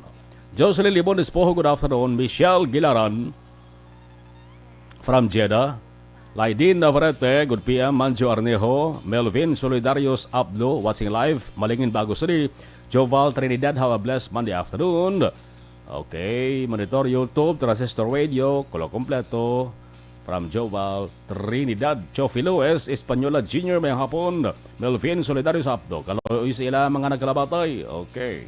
Jocelyn Libon Espojo, good afternoon. Michelle Gilaran from Jeddah. Laidin Navarrete, good P M. Manjo Arnejo, Melvin Solidarios Abdo, watching live, Malingin Bago City. Joval Trinidad, have a blessed Monday afternoon. Okay, monitor YouTube, Transistor Radio, Kulo Kompleto. From Joval Trinidad, Chofi Lewis, Española Junior, mayong hapon. Melvin Solidarios Abdo, kaloy sila mga nagkalabatay. Okay.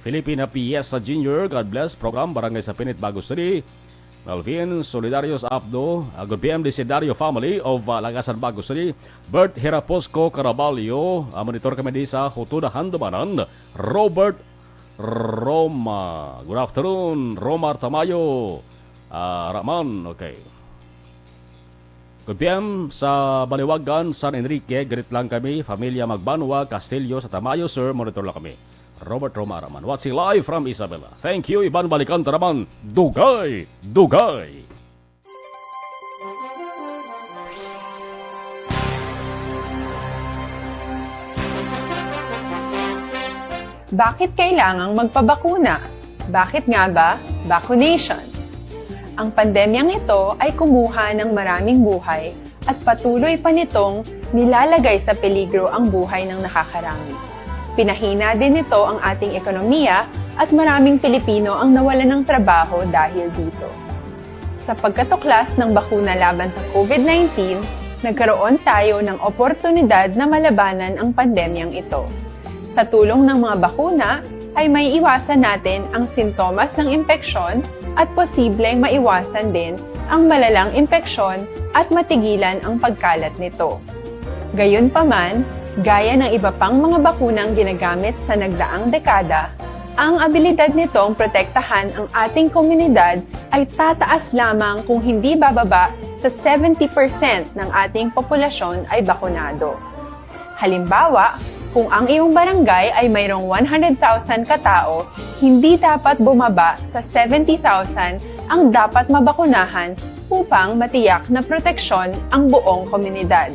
Filipina Piesa Junior, God bless. Program, Barangay Sapinit, Bago City. Melvin Solidarios Abdo, uh, good P M, Desiderio family of, uh, Lagasan, Bago City. Bert Hiraposco Caraballo, uh, monitor kami di sa Hutuda, Handumanan. Robert Roma. Good afternoon, Romar Tamayo. Ah, Raman, okay. Good P M sa Baliwagan, San Enrique. Greet lang kami, familia Magbanwa, Castillo, sa Tamayo, sir. Monitor lang kami. Robert Roma Raman, watching live from Isabela. Thank you, Ivan Balikanta Raman. Dugay, dugay. Bakit kailangang magpabakuna? Bakit nga ba vaccination? Ang pandemyang ito ay kumuha ng maraming buhay at patuloy pa nitong nilalagay sa peligro ang buhay ng nakakarami. Pinahina din nito ang ating ekonomiya at maraming Pilipino ang nawalan ng trabaho dahil dito. Sa pagkatuklas ng bakuna laban sa COVID nineteen, nagkaroon tayo ng oportunidad na malabanan ang pandemyang ito. Sa tulong ng mga bakuna, ay maiiwasan natin ang sintomas ng impeksyon at posibleng maiwasan din ang malalang impeksyon at matigilan ang pagkalat nito. Gayunpaman, gaya ng iba pang mga bakunang ginagamit sa nagdaang dekada, ang abilidad nitong protektahan ang ating komunidad ay tataas lamang kung hindi bababa sa seventy percent ng ating populasyon ay bakunado. Halimbawa, kung ang iyong barangay ay mayroong one hundred thousand katao, hindi dapat bumaba sa seventy thousand ang dapat mabakunahan upang matiyak na proteksyon ang buong komunidad.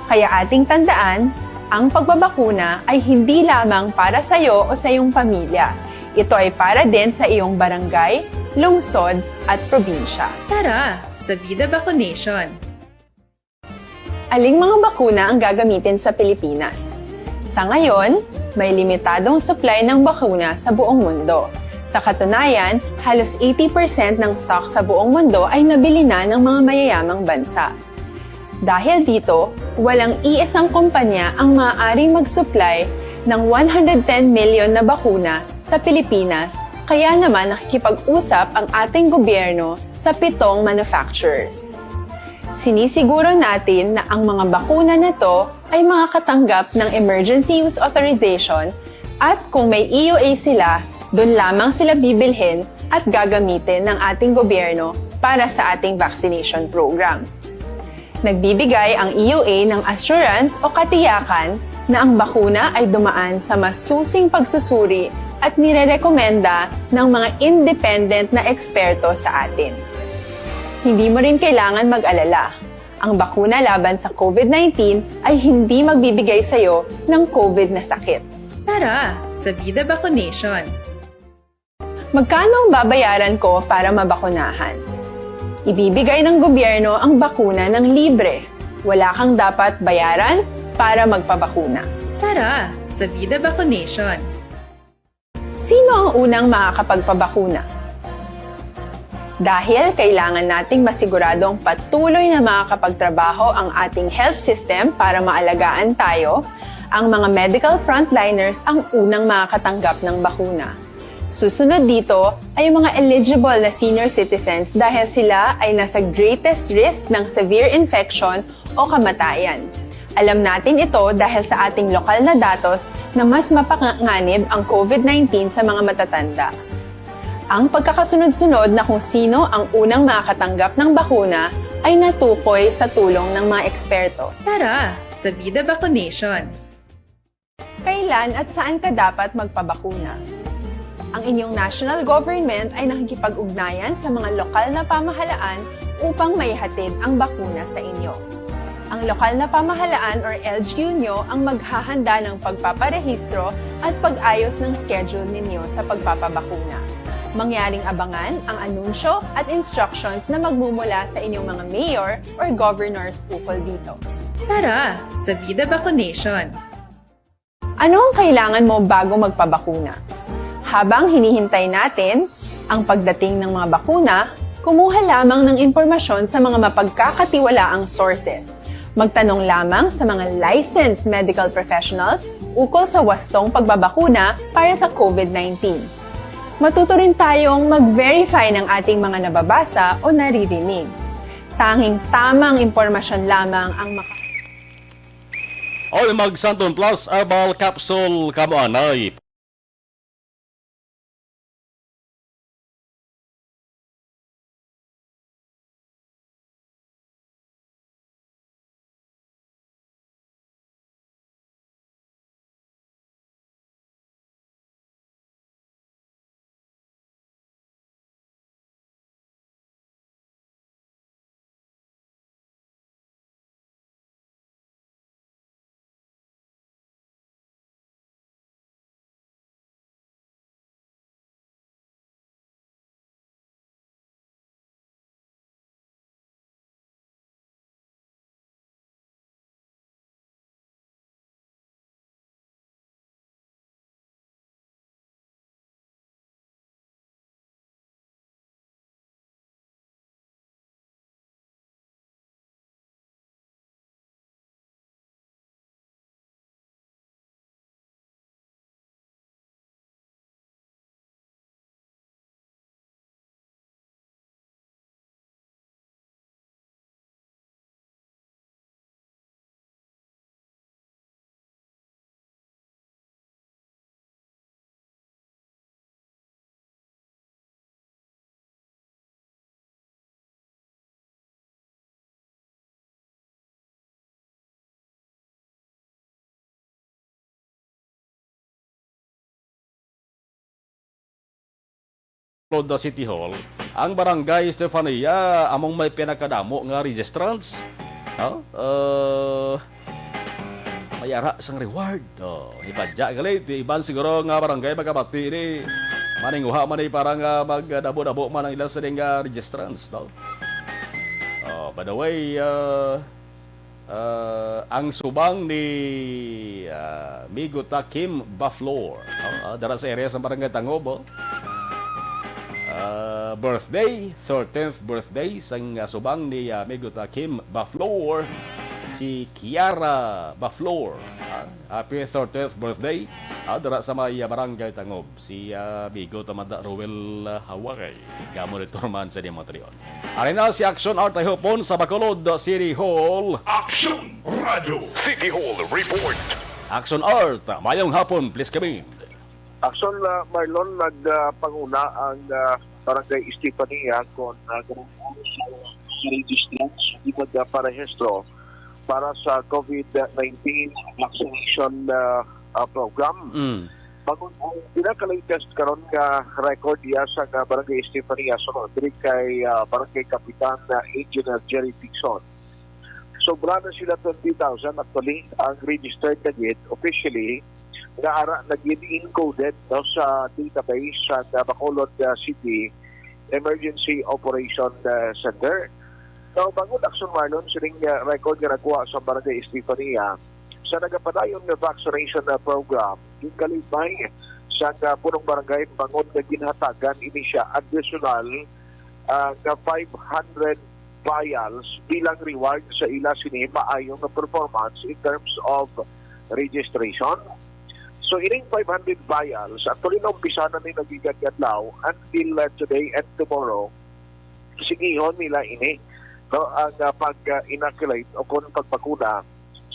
Kaya ating tandaan, ang pagbabakuna ay hindi lamang para sa iyo o sa iyong pamilya. Ito ay para din sa iyong barangay, lungsod, at probinsya. Tara, sa Vida Vaccination! Aling mga bakuna ang gagamitin sa Pilipinas? Sa ngayon, may limitadong supply ng bakuna sa buong mundo. Sa katunayan, halos eighty percent ng stock sa buong mundo ay nabili na ng mga mayayamang bansa. Dahil dito, walang iisang kumpanya ang maaaring mag-supply ng one hundred ten million na bakuna sa Pilipinas, kaya naman nakikipag-usap ang ating gobyerno sa pitong manufacturers. Sinisiguro natin na ang mga bakuna na to ay makakatanggap ng Emergency Use Authorization at kung may E U A sila, Doon lamang sila bibilhin at gagamitin ng ating gobyerno para sa ating vaccination program. Nagbibigay ang E U A ng assurance o katiyakan na ang bakuna ay dumaan sa masusing pagsusuri at nirerekomenda ng mga independent na eksperto sa atin. Hindi mo rin kailangan mag-alala. Ang bakuna laban sa COVID nineteen ay hindi magbibigay sa iyo ng COVID na sakit. Tara sa Vida Vaccination! Magkano ang babayaran ko para mabakunahan? Ibibigay ng gobyerno ang bakuna ng libre. Wala kang dapat bayaran para magpabakuna. Tara sa Vida Vaccination! Sino ang unang makakapagpabakuna? Dahil kailangan nating masiguradong patuloy na makakapagtrabaho ang ating health system para maalagaan tayo, ang mga medical frontliners ang unang makakatanggap ng bakuna. Susunod dito ay ang mga eligible na senior citizens dahil sila ay nasa greatest risk ng severe infection o kamatayan. Alam natin ito dahil sa ating lokal na datos na mas mapanganib ang COVID nineteen sa mga matatanda. Ang pagkakasunod-sunod na kung sino ang unang makakatanggap ng bakuna ay natukoy sa tulong ng mga eksperto. Tara sa Vida Vaccination! Kailan at saan ka dapat magpabakuna? Ang inyong national government ay nakikipag-ugnayan sa mga lokal na pamahalaan upang maihatid ang bakuna sa inyo. Ang lokal na pamahalaan or L G U nyo ang maghahanda ng pagpaparehistro at pag-ayos ng schedule ninyo sa pagpapabakuna. Mangyaring abangan ang anunsyo at instructions na magmumula sa inyong mga mayor or governors ukol dito. Tara sa Vida Vaccination! Ano ang kailangan mo bago magpabakuna? Habang hinihintay natin ang pagdating ng mga bakuna, kumuha lamang ng impormasyon sa mga mapagkakatiwalaang sources. Magtanong lamang sa mga licensed medical professionals ukol sa wastong pagbabakuna para sa COVID nineteen. Matuto rin tayong mag-verify ng ating mga nababasa o naririnig. Tanging tamang impormasyon lamang ang maka- Oy, mag Santon Plus Herbal Capsule kamo anay. Bacolod City Hall, ang Barangay Estefania among may pinakadamo nga registrants. No? Uh, may ara sang reward. Oh, ibadya gali, di iban siguro nga barangay magabati ini. Maninguha man ni para nga magdabo-dabo man ang ilang sining nga registrants, no? Oh, by the way, uh, uh, ang subang ni uh, Migo ta Kim Baflor, no? Uh, dara sa area sa Barangay Tangob, oh. Uh, birthday, thirteenth birthday sang uh, subang ni uh, Migo ta Kim Baflor, si Kiara Baflor. Uh, Happy thirtieth birthday, ah, dira sa may, ah, Barangay Tangob, si, ah, Bigo Tamada Roel, ah, Hawakay. Gamon ni Torman sa Dimotrion. Ari na si Action Art Hopon sa Bacolod City Hall. Action Radio City Hall Report. Action Art, mayong hapon, please come in. Actually, uh, Marlon, nagpanguna ang uh, Barangay Estefania kon uh, ganahan sa registrants di magparehistro para sa COVID nineteen vaccination uh, uh, program. Mm. Bangod ang pinaka-latest karon nga record diya sa nga Barangay Estefania, sunod diri kay uh, Barangay Kapitan uh, Engineer Jerry Dixon. Sobra na sila twenty thousand actually ang registered na gid officially nga ara na gid encoded, no, sa database sa uh, Bacolod uh, City Emergency Operation uh, Center. Now, bangod action, Marlon, sining uh, record nga nakuha sa Barangay Estefania sa nagapadayon nga vaccination uh, program, ginkalipay sa uh, punong barangay bangod nga ginhatagan ini siya additional uh, nga five hundred vials bilang reward sa ila sini maayong nga performance in terms of registration. So, ining five hundred vials, actually, naumpisa na ni nagigadgadlaw until uh, today and tomorrow. Sigihon nila ini, no, ang uh, pag-inoculate o kung pagbakuna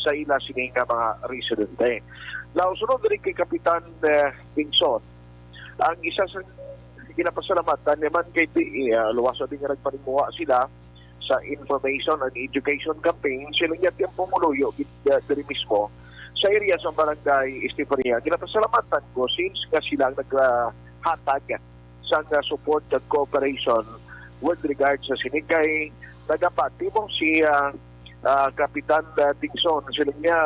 sa ila sini nga mga residente. Now, sunod diri kay Kapitan uh, Dingson, ang isa sa ginapasalamatan naman kay P E, uh, luwas na din nga nagpanimuha sila sa information and education campaign, sila nga tiyempo muluyo gid, uh, diri mismo sa area sa Barangay Estefania. Ginapasalamatan ko since nga sila ang naghatag sa nga support and cooperation with regard sa sini. Kay nagapati mo si uh, uh, Kapitan uh, Dixon, sila nga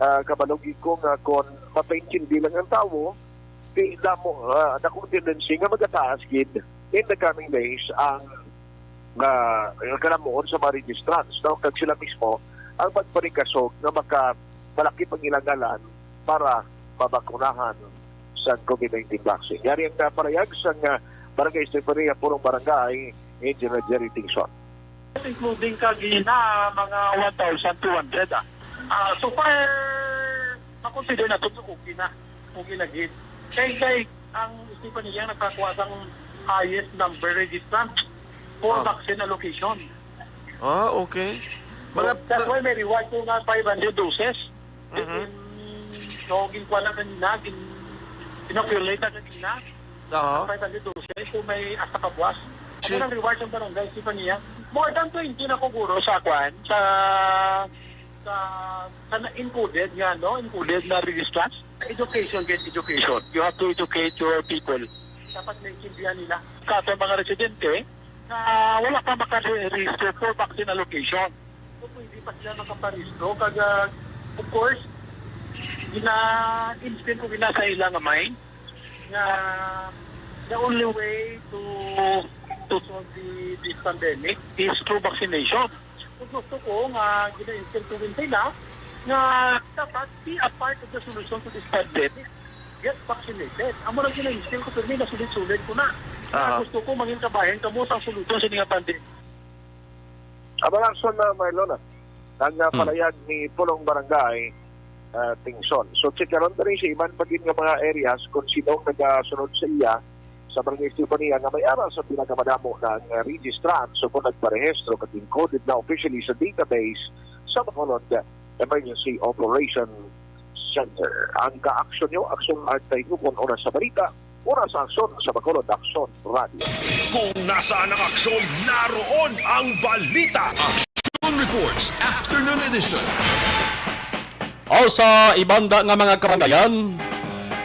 uh, kabalog ko nga kon mapaintindi lang ang tawo, di damo uh, dako tendency nga magataas gid in the coming days ang nga nga kalamuon sa mga registrants, no? Kag sila mismo ang magpanikasog nga maka malaki pang ilang ngalan para mabakunahan sa COVID nineteen vaccine. Yari ang uh, parayag sa uh, Barangay Estefania, Purong Barangay, Engineer Jerry Tingson. Including kagina, mga one thousand two hundred, ah. Ah, so far, makonsider na to, okay na. Okay na gid. Kay, kay, ang Estefania nakakuha sang highest number registrant for Ah. vaccine allocation. Ah, okay. So, Mga that's why may reward ko nga five hundred doses. Mhm. Gin-, no, ginkuha na kanina, gin-, inoculate na kanina. Oo. Five hundred doses, so may asta pa buwas. Si- Ako nang reward sa barangay, Estefania. More than twenty na ko, guro, sa kwan, sa, sa, sa na-encoded nga, no? Encoded na registrants. Education, get education. You have to educate your people. Dapat maintindihan nila. Sa ating mga residente, na wala pa makarehistro for vaccine allocation. So, pwede pa sila makaparehistro. Kag, ah, of course, gina-instant ko gina sa ila nga mind nga the only way to to solve the, this pandemic is through vaccination. So, gusto ko nga gina-instant ko din sila nga dapat be a part of the solution to this pandemic. Get vaccinated. Amo lang gina-instant ko, pero may nasulit-sulit ko na. Aha. Gusto ko mangin kabahin kamo sa solution sa inyong pandemic. Abang action na, Marlon, ah. Ang uh, Hmm. palayag ni Pulong Barangay uh, Tingson. So, check karon diri sa iban pa gid nga mga areas kung sino ang nagasunod sa iya sa Barangay Estefania nga may ara sa pinakamadamo na ang uh, registrant. So, kung nagparehistro kag encoded na officially sa database sa Bacolod Emergency Operation Center. Ang ka-aksyon nyo, Aksyon Art Tainupon, una sa balita, una sa aksyon sa Bacolod Aksyon Radio. Kung nasaan ang aksyon, naroon ang balita. Aksyon Reports, Afternoon Edition. O sa ibanda nga mga karangalan,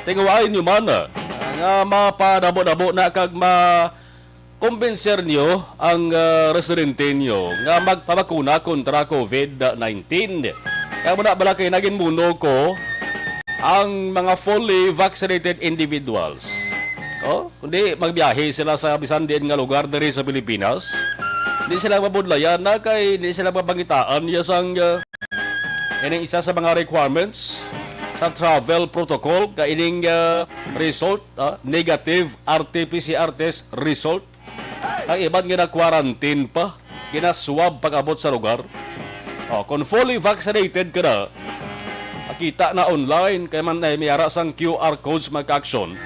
tinguhain nyo man nga mapadabo-dabo na kag ma kumbinser niyo ang ah, residente niyo nga magpabakuna kontra COVID nineteen. Kaya muna bala kay naging muno ko ang mga fully vaccinated individuals. Oh, kundi magbiyahe sila sa bisan diin nga lugar diri sa Pilipinas. Hindi sila mabudlayan na kay hindi sila mabangitaan ya sang ah, ining isa sa mga requirements sa travel protocol ka ining ah, result, ah, negative R T P C R test result. Ang iban gina-quarantine pa, gina-swab pag-abot sa lugar. Oh, kung fully vaccinated ka na, makita na online, kay man ay may ara sang Q R codes magka-aksyon.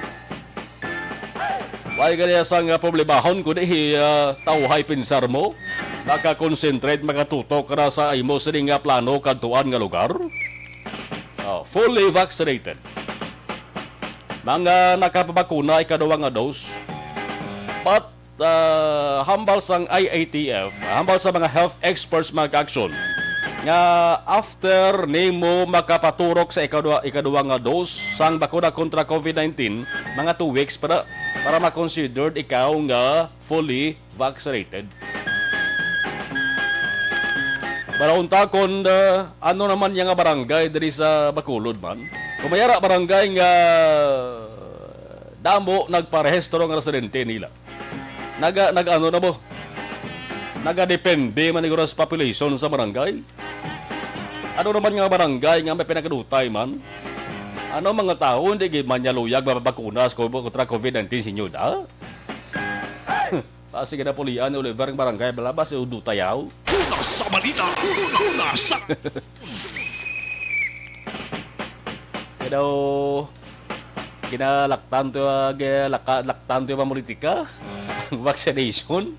Wala ka niya sang ah, problemahon, kundi hi, ah, tawhay pinsar mo, maka-concentrate, makatutok ka na sa imo sini nga plano kadtuan nga lugar. Oh, fully vaccinated. mga nakapabakuna ikaduha nga dose. But, ah, hambal sang I A T F, hambal sa mga health experts, mga ka-aksyon, nga after nimo makapaturok sa ikaduha, ikaduha nga dose sang bakuna kontra COVID nineteen, mga two weeks para, para ma-considered ikaw nga fully vaccinated. Pero unta kon, ah, ano naman niya nga barangay diri sa Bacolod man? Kung may ara barangay nga damo nagparehistro nga residente nila. Naga, nag-ano na mo? Nagadepende man siguro sa population sa barangay. Ano naman nga barangay nga may pinakadutay man? Ano, mga tao, hindi gid man niya luyag mapabakuna sa COVID, kontra COVID nineteen sa inyo, da? Basi ginapulian ni Oliver ang barangay, bala, basi udutayaw. Una sa balita, una sa Pero, ginalaktan to, ah, ginalaka-, laktan to yung politika. Vaccination.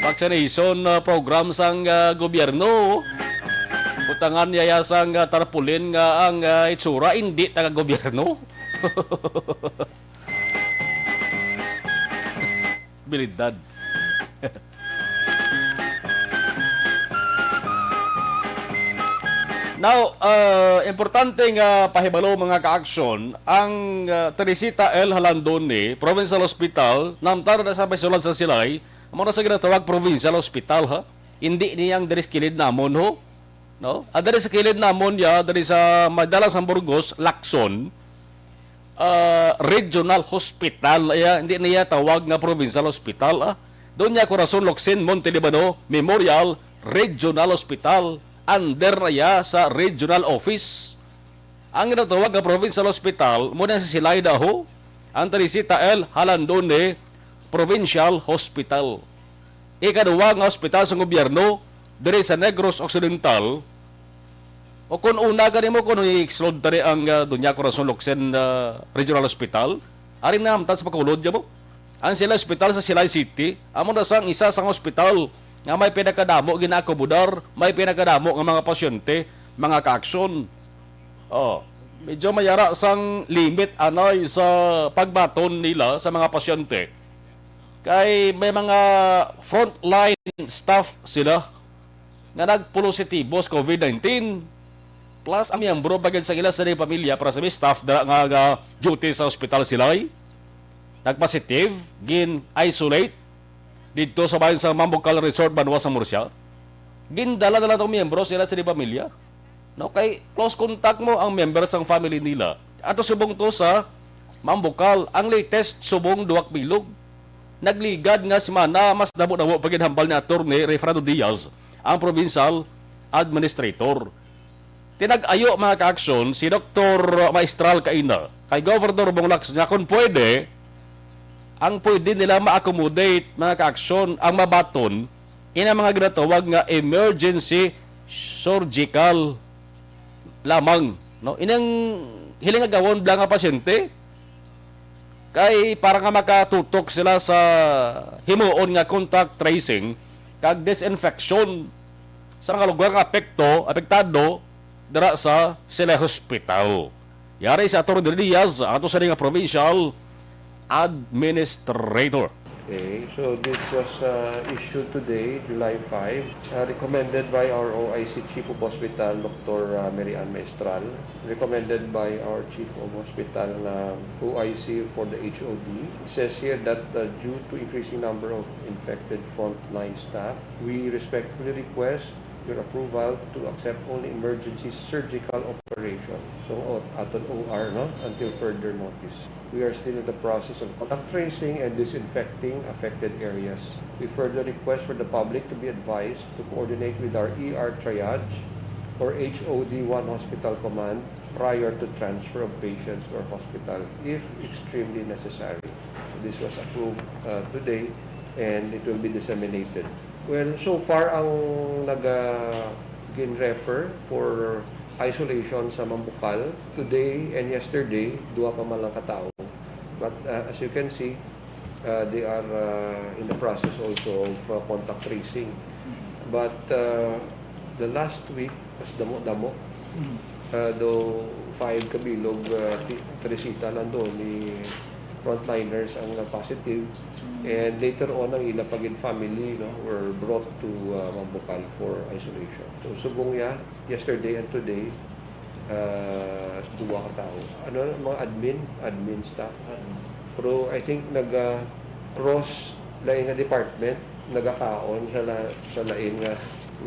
Vaccination, ah, program sang, ah, gobyerno. Butangan niya ya sang, ah, tarpaulin nga ang, ah, itsura, hindi taga gobyerno. Bilidad. Now, ah, importante nga pahibalo, mga ka-aksyon, ang, ah, Teresita L. Jalandoni Provincial Hospital, namtar na sa pagsulod sa silay, amo na sa ginatawag provincial hospital, ha? Hindi niya ang diri sa kilid namon, ho? No? Ang diri sa kilid namon, ya, diri sa Madalas, sa Burgos, Lacson, ah, Regional Hospital, ya, hindi niya tawag nga provincial hospital, ah. Doña Corazon Locsin Montelibano Memorial Regional Hospital, under na ya sa regional office. Ang ginatawag nga provincial hospital, mo na sa silay daho, ang Teresita L. Jalandoni Provincial Hospital. Ikaduha nga ospital sa gobyerno diri sa Negros Occidental, o kung una gani mo, kung i-exclude tani ang, ah, Doña Corazon Locsin, ah, Regional Hospital, ari na hamtad sa Bacolod, ya mo. Ang sila ospital sa Silay City, amo na sang isa sang ospital nga may pinakadamo ginaakomodar, may pinakadamo nga mga pasyente, mga ka-aksyon. Oh, medyo mayara sang limit anay sa pagbaton nila sa mga pasyente. Kay may mga frontline staff sila nga nagpositibo sa COVID nineteen. Plus, ang miyembro pa gid sa ila sa pamilya, para sa mga staff dira nga ga-duty sa ospital sila, nagpositive, gin-isolate didto sa bahin sa Mambukal Resort, banwa sa Murcia. Gindala na lang tong miyembro sila sa pamilya. No, kay close contact mo ang member sang family nila. Ato subong to sa Mambukal, ang latest subong duwak bilog. Nagligad nga semana, mas damo-damo pa gid hambal ni Attorney Refrando Diaz, ang provincial administrator. Tinag-ayo, mga ka-aksyon, si Doktor Maestral kaina kay Governor Bong Lacson nga kung pwede, ang pwede nila ma-accommodate, mga ka-aksyon, ang mabaton ina mga ginatawag nga emergency surgical lamang, no? Inang hiling agawon bala nga pasyente kay para nga makatutok sila sa himuon nga contact tracing kag disinfection sa mga lugar nga apekto, apektado dira sa sila hospital. Yari si Attorney Diaz, ato sa nga provincial administrator. Okay, so this was, uh, issued today, July five, uh, recommended by our O I C Chief of Hospital, Doctor, uh, Mary Ann Maestral, recommended by our Chief of Hospital, uh, O I C for the H O D. It says here that, uh, due to increasing number of infected frontline staff, we respectfully request your approval to accept only emergency surgical operation. So, o-, aton O R, no? Until further notice. We are still in the process of contact tracing and disinfecting affected areas. We further request for the public to be advised to coordinate with our E R triage or H O D one hospital command prior to transfer of patients to our hospital if extremely necessary. So this was approved, uh, today and it will be disseminated. Well, so far ang naga gin-refer for isolation sa Mambukal today and yesterday, duha pa man lang ka tawo. But, uh, as you can see, uh, they are, uh, in the process also of, uh, contact tracing. But, uh, the last week, mas damo-damo. Mm. Uh, do five kabilog, uh, ti-, Teresita lang doon ni frontliners ang positive. And later on, ang ila pa gid family, no, were brought to, uh, Mambukal for isolation. So, subong niya, yesterday and today, uh, duwa ka tao. Ano, mga admin? Admin staff. Pero I think nag, uh, cross lain nga department, nagakaon sa la-, sa lain nga,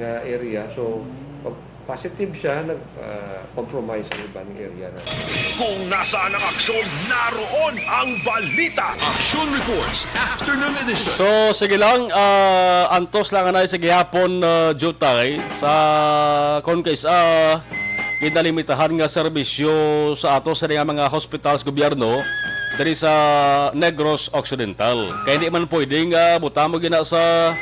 nga area. So, pag positive siya, nag, ah, compromise ang iban area na. Kung nasaan ang aksyon, naroon ang balita. Action Reports, Afternoon Edition. So, sige lang, ah, antos lang anay sa gihapon, ah, jutay sa kon kaisa ginalimitahan nga serbisyo sa ato sa nga mga hospital sa gobyerno diri sa Negros Occidental. Kay di man pwede nga butang mo gina sa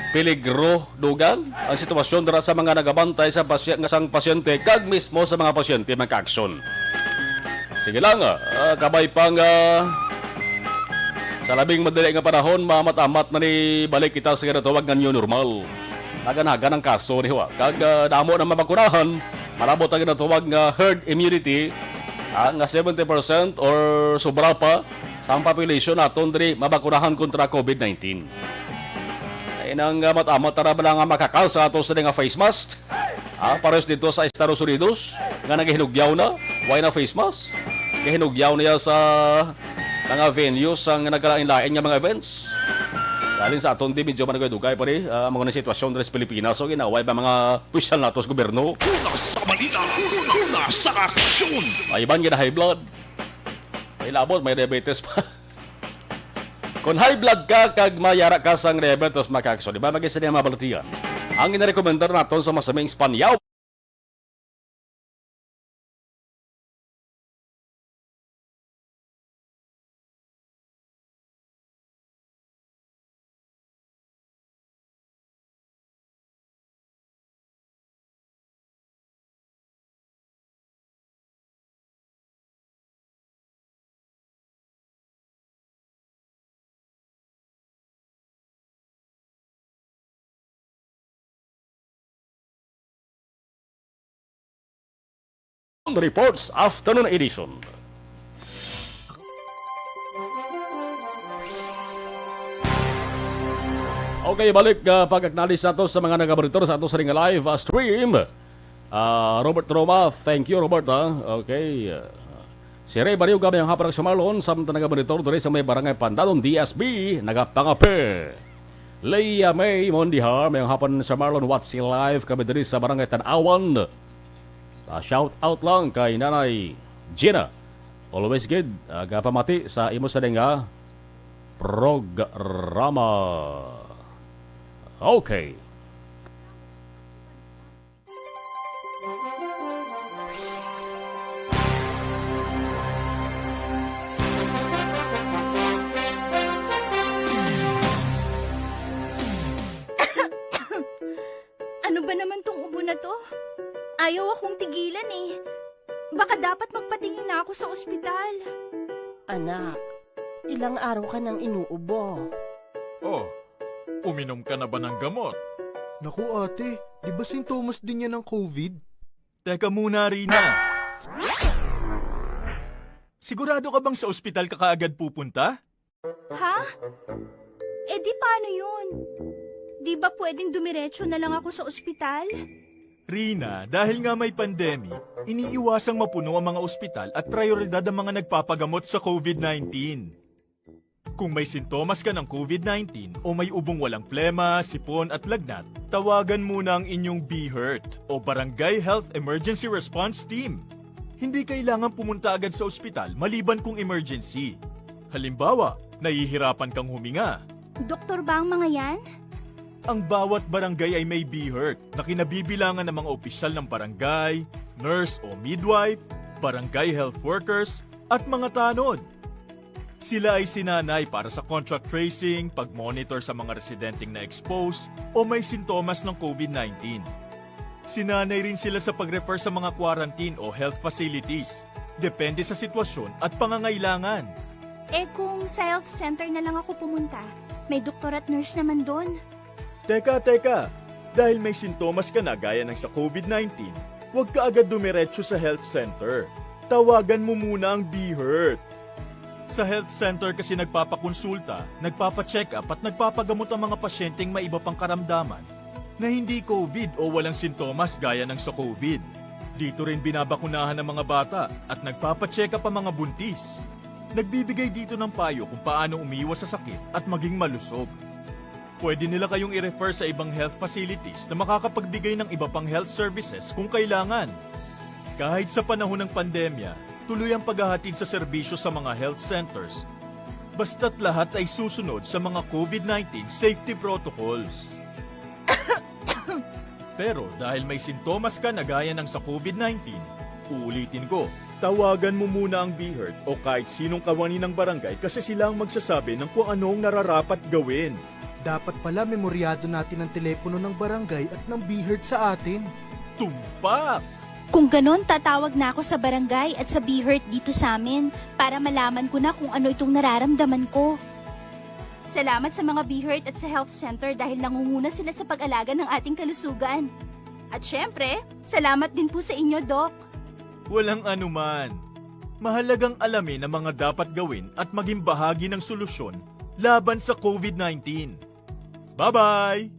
peligro dugang ang sitwasyon dira sa mga nagabantay sa pasy-, nga sang pasyente kag mismo sa mga pasyente, mga kaaksyon. Sige lang, ah, kabay pang, ah, sa labing madali nga panahon, maamat-amat na ni balik kita sa ginatawag nga new normal. Nagan-hagan ang kaso ni Juan. Kag, ah, damo na mabakunahan, malabot ang ginatawag nga herd immunity, ah, nga seventy percent or sobra pa sa ang population naton diri mabakunahan kontra covid nineteen. Ay nang, ah, maamat-amat na ba nga makakalsa ato sa nga face mask? Ah, pares dito sa Estados Unidos nga nagahinugyaw na, why na face mask? Gahinugyaw niya sa mga venues ang nagkalain-lain nga mga events. Dalin sa aton di medyo manugay-dugay pa rin, ah, mga na sitwasyon diri sa Pilipinas. So, ginaway ba mga opisyal nato sa gobyerno? Una sa balita, una sa aksyon. Ay, iban gina high blood. May labot, may diabetes pa. Kung high blood ka, kag mayara ka sang diabetes, mga kaaksyon, di ba, mag-isa niya mabalatian? Ang inarekomendar naton sa masaming Espanyaw. Reports Afternoon Edition. Okay, balik, ah, pag-acknowledge nato sa mga nagabonitor sa ato sa ring live, ah, stream. Ah, Robert Roma, thank you, Robert, ah. Okay, ah, si Ray Barrio, gamay ang hapon sa Marlon, samtang nagabonitor diri sa may barangay Pandanon, D S B, nagapangape. Leia May Mondihar, may hapon sa Marlon, watching live kami diri sa barangay Tanawan. Ah, shout out lang kay Nanay Gina. Always good, ah, gapamati sa imo sa nga programa. Okay. Ano ba naman tong ubo na to? Ayaw akong tigilan eh. Baka dapat magpatingin na ako sa ospital. Anak, ilang araw ka nang inuubo. Oh, uminom ka na ba ng gamot? Naku, ate, di ba sintomas din yan ng covid? Teka muna, Rina. Sigurado ka bang sa ospital ka kaagad pupunta? Ha? Eh di paano yun? Di ba pwedeng dumiretso na lang ako sa ospital? Rina, dahil nga may pandemic, iniiwasang mapuno ang mga ospital at prioridad ang mga nagpapagamot sa covid nineteen. Kung may sintomas ka ng covid nineteen o may ubong walang plema, sipon at lagnat, tawagan muna ang inyong BHERT o Barangay Health Emergency Response Team. Hindi kailangan pumunta agad sa ospital maliban kung emergency. Halimbawa, nahihirapan kang huminga. Doktor ba ang mga yan? Ang bawat barangay ay may BHERT na kinabibilangan ng mga opisyal ng barangay, nurse o midwife, barangay health workers, at mga tanod. Sila ay sinanay para sa contact tracing, pag-monitor sa mga residenteng na-expose o may sintomas ng covid nineteen. Sinanay rin sila sa pag-refer sa mga quarantine o health facilities, depende sa sitwasyon at pangangailangan. Eh, kung sa health center na lang ako pumunta, may doktor at nurse naman doon. Teka, teka! Dahil may sintomas ka na gaya ng sa covid nineteen, Huwag ka agad dumiretso sa health center. Tawagan mo muna ang BHERT. Sa health center kasi nagpapakonsulta, nagpapacheck-up at nagpapagamot ang mga pasyenteng may iba pang karamdaman na hindi COVID o walang sintomas gaya ng sa COVID. Dito rin binabakunahan ang mga bata at nagpapacheck-up ang mga buntis. Nagbibigay dito ng payo kung paano umiwas sa sakit at maging malusog. Pwede nila kayong i-refer sa ibang health facilities na makakapagbigay ng iba pang health services kung kailangan. Kahit sa panahon ng pandemya, tuloy ang paghahatid sa serbisyo sa mga health centers, basta't lahat ay susunod sa mga COVID nineteen safety protocols. Pero dahil may sintomas ka na gaya ng sa COVID nineteen, uulitin ko, tawagan mo muna ang BHERT o kahit sinong kawani ng barangay kasi sila ang magsasabi ng kung ano ang nararapat gawin. Dapat pala memoryado natin ang telepono ng barangay at ng BHERT sa atin. Tumpak! Kung ganon, tatawag na ako sa barangay at sa BHERT dito sa amin para malaman ko na kung ano itong nararamdaman ko. Salamat sa mga BHERT at sa health center dahil nangunguna sila sa pag-alaga ng ating kalusugan. At syempre, salamat din po sa inyo, Doc. Walang anuman. Mahalagang alamin ang mga dapat gawin at maging bahagi ng solusyon laban sa COVID nineteen. Bye-bye!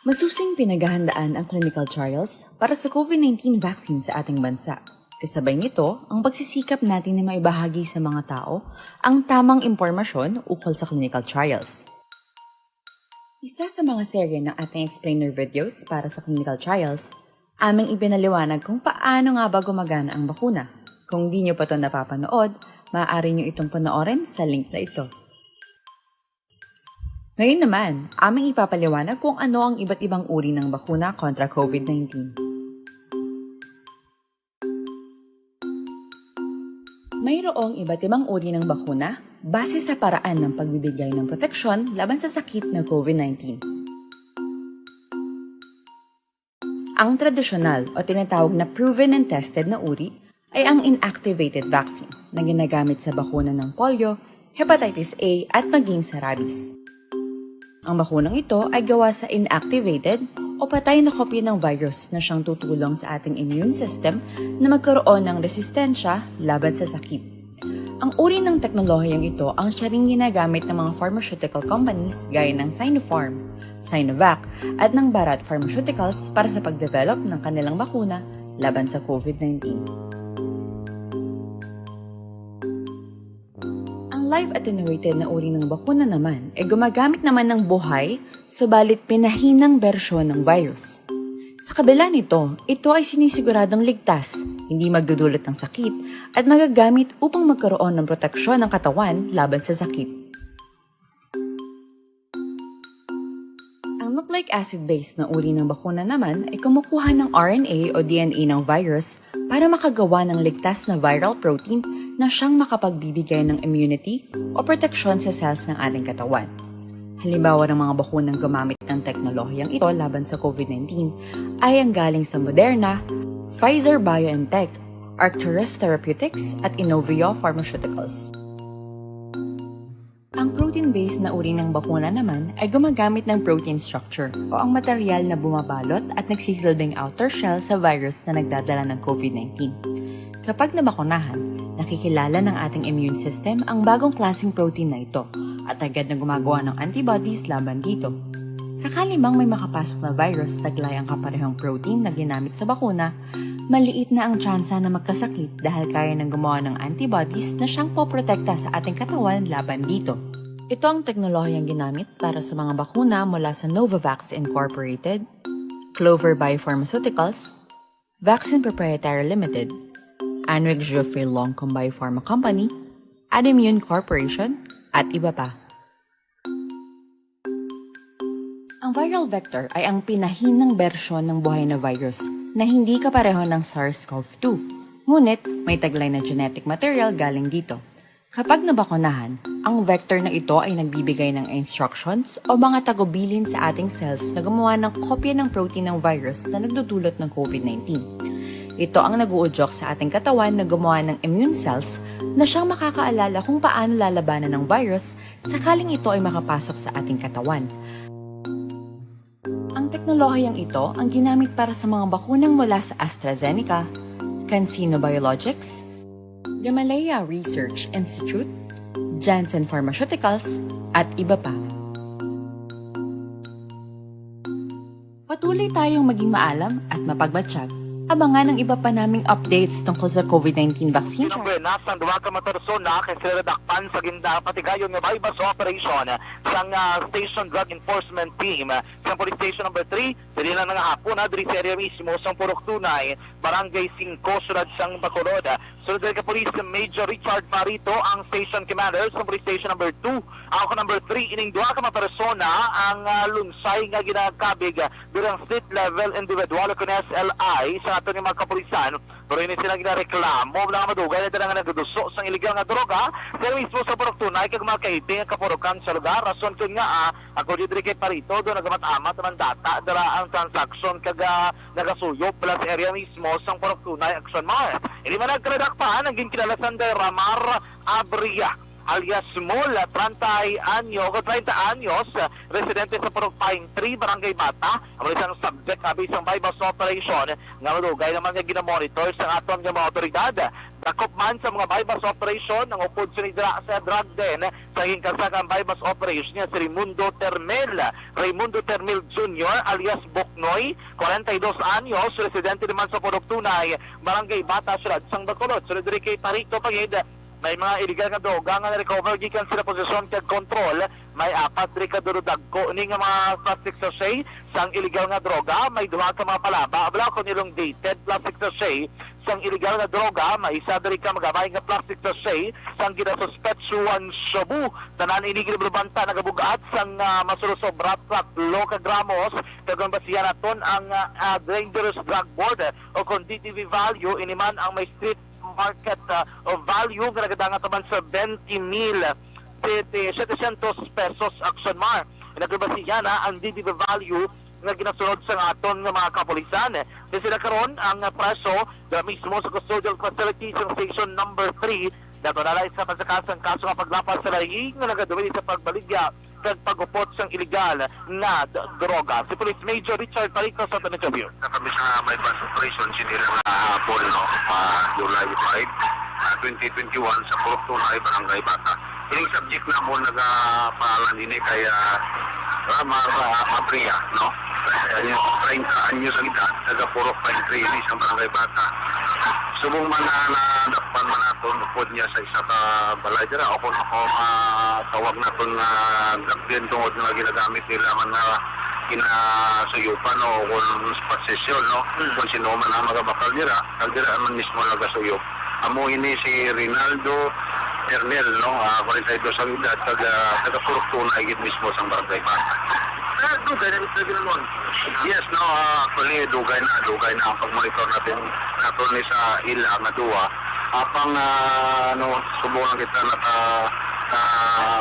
Masusing pinaghahandaan ang clinical trials para sa COVID nineteen vaccine sa ating bansa. Kasabay nito, ang pagsisikap natin na maibahagi sa mga tao ang tamang impormasyon ukol sa clinical trials. Isa sa mga serye ng ating explainer videos para sa clinical trials, aming ipinaliwanag kung paano nga ba gumagana ang bakuna. Kung di nyo pa to napapanood, maaari nyo itong panoorin sa link na ito. Ngayon naman, aming ipapaliwanag kung ano ang iba't ibang uri ng bakuna kontra COVID nineteen. Mayroong iba't ibang uri ng bakuna base sa paraan ng pagbibigay ng proteksyon laban sa sakit na COVID nineteen. Ang tradisyonal o tinatawag na proven and tested na uri ay ang inactivated vaccine na ginagamit sa bakuna ng polio, hepatitis A, at maging sa rabies. Ang bakunang ito ay gawa sa inactivated o patay na kopya ng virus na siyang tutulong sa ating immune system na magkaroon ng resistensya laban sa sakit. Ang uri ng teknolohiyang ito ang siya ring ginagamit ng mga pharmaceutical companies gaya ng Sinopharm, Sinovac, at ng Bharat Pharmaceuticals para sa pagdevelop ng kanilang bakuna laban sa COVID nineteen. Ang live attenuated na uri ng bakuna naman ay gumagamit naman ng buhay, subalit pinahinang bersyon ng virus. Sa kabila nito, ito ay sinisiguradong ligtas, hindi magdudulot ng sakit, at magagamit upang magkaroon ng proteksyon ng katawan laban sa sakit. Ang nucleic acid-based na uri ng bakuna naman ay kumukuha ng R N A o D N A ng virus para makagawa ng ligtas na viral protein na siyang makapagbibigay ng immunity o proteksyon sa cells ng ating katawan. Halimbawa ng mga bakunang gumamit ng teknolohiyang ito laban sa COVID nineteen ay ang galing sa Moderna, Pfizer BioNTech, Arcturus Therapeutics, at Inovio Pharmaceuticals. Ang protein-based na uri ng bakuna naman ay gumagamit ng protein structure o ang material na bumabalot at nagsisilbing outer shell sa virus na nagdadala ng COVID nineteen. Kapag nabakunahan, nakikilala ng ating immune system ang bagong klaseng protein na ito at agad na gumagawa ng antibodies laban dito. Sakali mang may makapasok na virus taglay ang kaparehong protein na ginamit sa bakuna, maliit na ang tsansa na magkasakit dahil kaya nang gumawa ng antibodies na siyang poprotekta sa ating katawan laban dito. Ito ang teknolohiyang ginamit para sa mga bakuna mula sa Novavax Incorporated, Clover Biopharmaceuticals, Vaccine Proprietary Limited, Anrig Jeffrey Longcom Biopharma Company, Animune Corporation, at iba pa. Ang viral vector ay ang pinahinang bersyon ng buhay na virus na hindi kapareho ng SARS-CoV two. Ngunit may taglay na genetic material galing dito. Kapag nabakunahan, ang vector na ito ay nagbibigay ng instructions o mga tagubilin sa ating cells na gumawa ng kopya ng protein ng virus na nagdudulot ng covid nineteen. Ito ang nag-uudyok sa ating katawan na gumawa ng immune cells na siyang makakaalala kung paano lalabanan ng virus sakaling ito ay makapasok sa ating katawan. Ang teknolohiyang ito ang ginamit para sa mga bakunang mula sa AstraZeneca, CanSino Biologics, Gamaleya Research Institute, Janssen Pharmaceuticals, at iba pa. Patuloy tayong maging maalam at mapagmatsyag. Abangan ang iba pa naming updates tungkol sa covid nineteen vaccine trial. Buenas ang duha ka mga persona kay sila nadakpan sa ginpatigayon nga buy-bust operation sang, ah, Station Drug Enforcement Team sa Police Station Number Three, diri lang nga hapon, ha, diri sa area mismo sang Purok Tunay, Barangay Singko, Siyudad sang Bacolod. Sunod diri kay Police Major Richard Parito, ang Station Commander sa Police Station Number Two, ako Number Three. Ining duha ka mga persona ang, ah, lunsay nga ginakabig, ah, bilang street level individual o kon S L I sa aton nga mga kapulisan. Pero ini sila ginareklamo nga madugay na dira nga nagaduso sang iligal nga droga sa mismo sa Purok Tunay kag mga kaiping nga kapurukan sa lugar. Rason kon ngaa, ah, ako diri kay Parito, do nagamat-amat man data dira ang transaksyon kag, ah, nagasuyop plus area mismo sang Purok Tunay, Action Mar. Ini man nagkaladak pa ang ginkilala sanday Ramar Abria, alias Mol, treinta anyo, o treinta anyos, residente sa Purok Pine Tree, Barangay Bata, ang isang subject abi sang buy-bust operation nga madugay naman nga ginamonitor sa aton nga mga otoridad. Dakop man sa mga buy-bust operation ang upod sini dira sa drug den sa ginkasakang buy-bust operation nga si Raimundo Termel, Raimundo Termel Junior alias Buknoy, kwarenta y dos anyos, residente naman sa Purok Tunay, Barangay Bata, Siyudad sang Bacolod. Sunod diri kay Parito Pangid, may mga iligal nga droga nga na-recover gikan sila posesyon kag kontrol. May apat diri ka duro dagko ni nga mga plastic sachet sang iligal nga droga, may duha ka mga palaba, bala kon elongated plastic sachet sang iligal nga droga, may isa diri ka magabay nga plastic sachet sang ginasuspetsuhan shabu. Tanan ini ginabanta nagabug-at sang, ah, masulosobra tatlo ka gramos. Kag kon basihan naton ang, ah, ah, Dangerous Drug Board o kon D T V value, ini man ang may street market, ah, o value nga nagadangat naman sa twenty mil sete, setecientos pesos, Action Mar. Nagabasihan na ang D T V value nga ginasunod sa aton nga mga kapulisan. Di sila karon ang, ah, preso na mismo sa custodial facility sa Station Number Three. Dato na lang sa pasakasang kaso nga paglapas sa lahi nga nagadumili sa pagbaligya kag pag-upot sang iligal nga d-, droga. Si Police Major Richard Parito sa aton interview. Na kami sa buy-bust operation, sinira nga hapon, no? Ah, July five, ah, twenty twenty-one, sa Purok Tunay, Barangay Bata. Ining subject namon nagapangalan ini kay, ah, Ramar, ah, Abria, no? Treinta anyos, treinta anyos ang edad, taga Purok Pine Tree, ini sa Barangay Bata. Subong man na nadakpan man naton, upod niya sa isa ka balay dira, o kung ako matawag naton nga drug den tungod nga ginagamit nila man nga ginasuyupan o kung posesyon, no? Hmm. Kung sino man ang magabakal nila, kag dira man mismo nagasuyop. Amo ini si Rinaldo Ernel, no? Ah, kwarenta y dos ang edad, taga, taga Purok Tunay gid mismo sang Barangay Bata. Ah, dugay na ito ginamon? Yes, no? Ah, actually, dugay na, dugay na ang pag-monitor natin, naton ni sa ila nga duwa. Apang, ah, ano, subong lang kita naka, ah,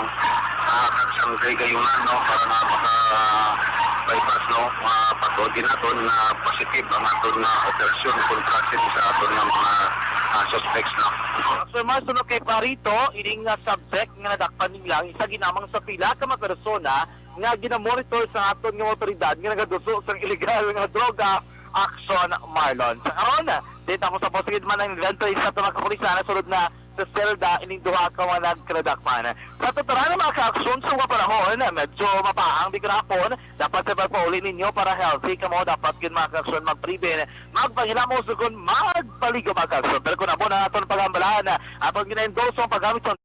ah, sang kay gayunan, no, para nga maka-buy-bust, no, mapatuod din naton nga positive ang aton nga operasyon kontra sin sa aton nga mga, ah, suspects, no. Sir Mar, sunod kay Parito, ining nga subject nga nadakpan nila ang isa ginamang sa pila ka mga persona nga ginamonitor sa aton nga awtoridad nga nagaduso sang iligal nga droga, Action Marlon. Sa karon, dito mo sa pusigid man ang inventory sa aton mga kapulisan na sulod na sa selda ining duha ka mga nagkadakpan. Sa tuturan ng mga kaaksyon sa mga panahon, medyo mapaang di kahapon, dapat sa pagpauli ninyo para healthy kamo, dapat gid mga kaaksyon magpalibin, magpangilamos, ug kung magpaligo mga kaaksyon. Pero kung amo na aton paghambalan, aton gina-endorse ang paggamit sa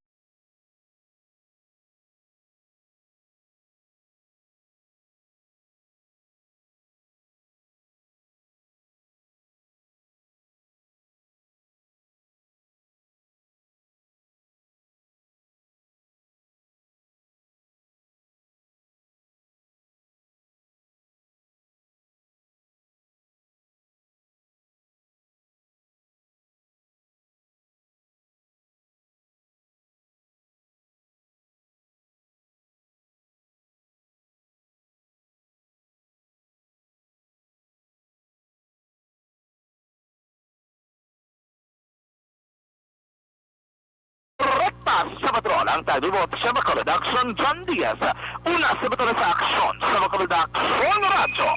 Sa Patrol, ang tagdibot sa Bacolod Aksyon, John Diaz. Una sa Bacolod sa Aksyon, sa Bacolod Aksyon Radyo.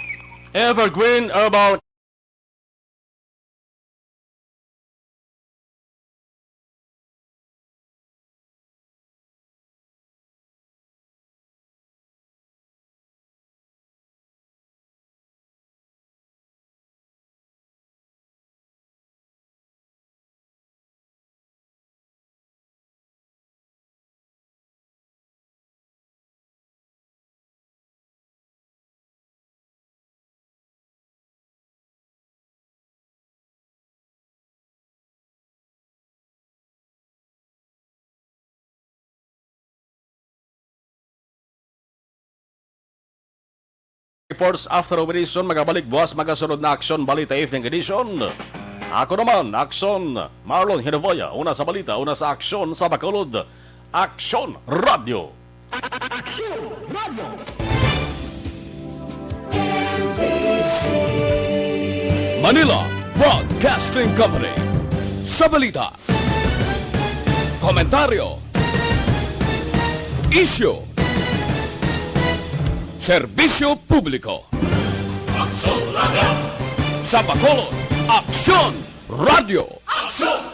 Evergreen Herbal. Reports after operation, magabalik buwas, magasunod na Aksyon Balita Evening Edition. Ako naman, Aksyon Marlon Hinovoya, una sa balita, una sa aksyon sa Bacolod. Aksyon Radio. Aksyon Radio. Manila Broadcasting Company. Sa balita, komentaryo, isyu, serbisyo publiko. Aksyon Radio. Sa Bacolod, Aksyon Radio. Aksyon